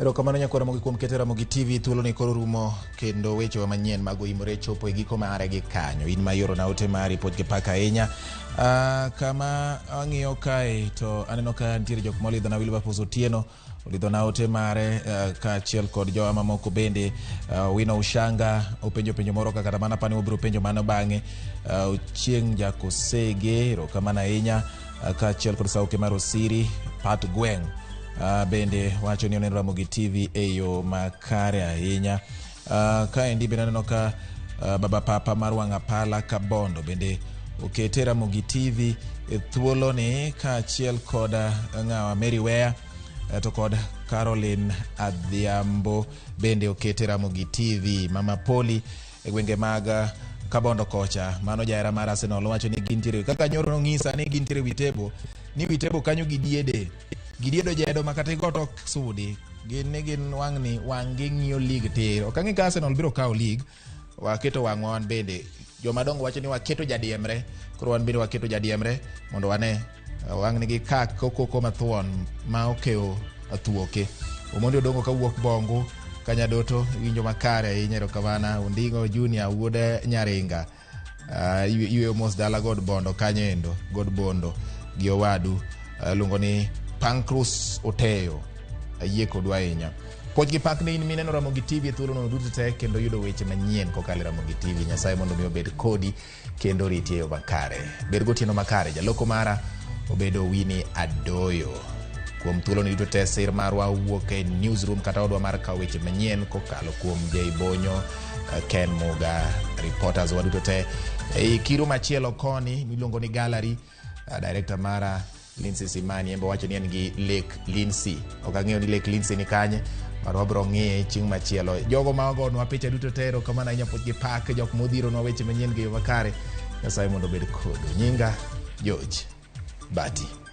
Erokamano nyakwar Ramogi kuom keto Ramogi TV thuolo ni koro rumo kendo wechewa manyien mag oimore chopo e giko mare gi kanyo. In ma iorona ote mari pod gi pak ahinya. Kama ang'iyo kae to aneno ka nitiere jok molidhona Wilberforce Otieno olidhona ote mare kaachiel kod jowa mamoko bende. Wino Ushanga openjo penjo moro ka kata mana pani wabiro penjo mano bang'e. Ochieng' Jakosege erokamano ahinya kaachiel kod Sauke mar Osiri Pat Gweng' bende wacho ni oneno Ramogi TV e yo makare ahinya. Kaendi bende aneno ka baba papa mar wang' apala Kabondo bende okete Ramogi TV e thuoloni kaachiel kod ng'awa Mary Wea to kod Caroline Adhiambo bende okete Ramogi TV. Mama Poli e gwenge mag Kabondo kocha, mano jahera mar Arsenal wacho ni gintiere kaka nyoro nong'isa ni gintiere wi table ni wi table kanyo gidiede gidiedo jedo ma kata igo to ok sudi gin ni gin wang'ni wang' gi ng'iyo league tir ok ang'e ka Arsenal biro kawo league waketo wang'wa wan bende jomadongo wacho ni waketo jadiemre koro wan bende waketo jadiemre mondo wane wang'ni gi kak kokoko mathuon ma okewo athuoke Omondi Odongo kawuok Bongu Kanyadoto iwinjo makare ahinya erokamano Ondingo Junior wuod Nyaringa yweyo mos dala god Bondo kanyo endo god Bondo gi owadu iluongo ni Pancrus Oteyo ayie kodu ahinya Puoch gi pak ne in mineno Ramogi TV e thuolono duto te kendo yudo weche manyien kokalo e Ramogi TV. Nyasaye mondo mi obed kodi kendo oriti e yo makare. Bed gotieno makare. Jaloko mara obedo Winnie Adoyo. Kuom thuoloni duto te sir marwa wuok e newsroom kata odwa mar kawo weche manyien kokalo kuom Jay Bonyo, Ken Muga, reporters wa duto te. E kiro machielo koni miluongo ni gallery, director mara Lindsay Simani embe wacho ni en gi Lake Lindsay. Ok ang'eyo ni Lake Lindsay ni kanye, but wabiro ng'iye chieng' machielo. Jogo ma ogonwa picha duto te erokamano ahinya puoch gi pak, jok modhironwa weche manyien gi yo makare. Nyasaye mondo obed kodu. Nyinga George Bati.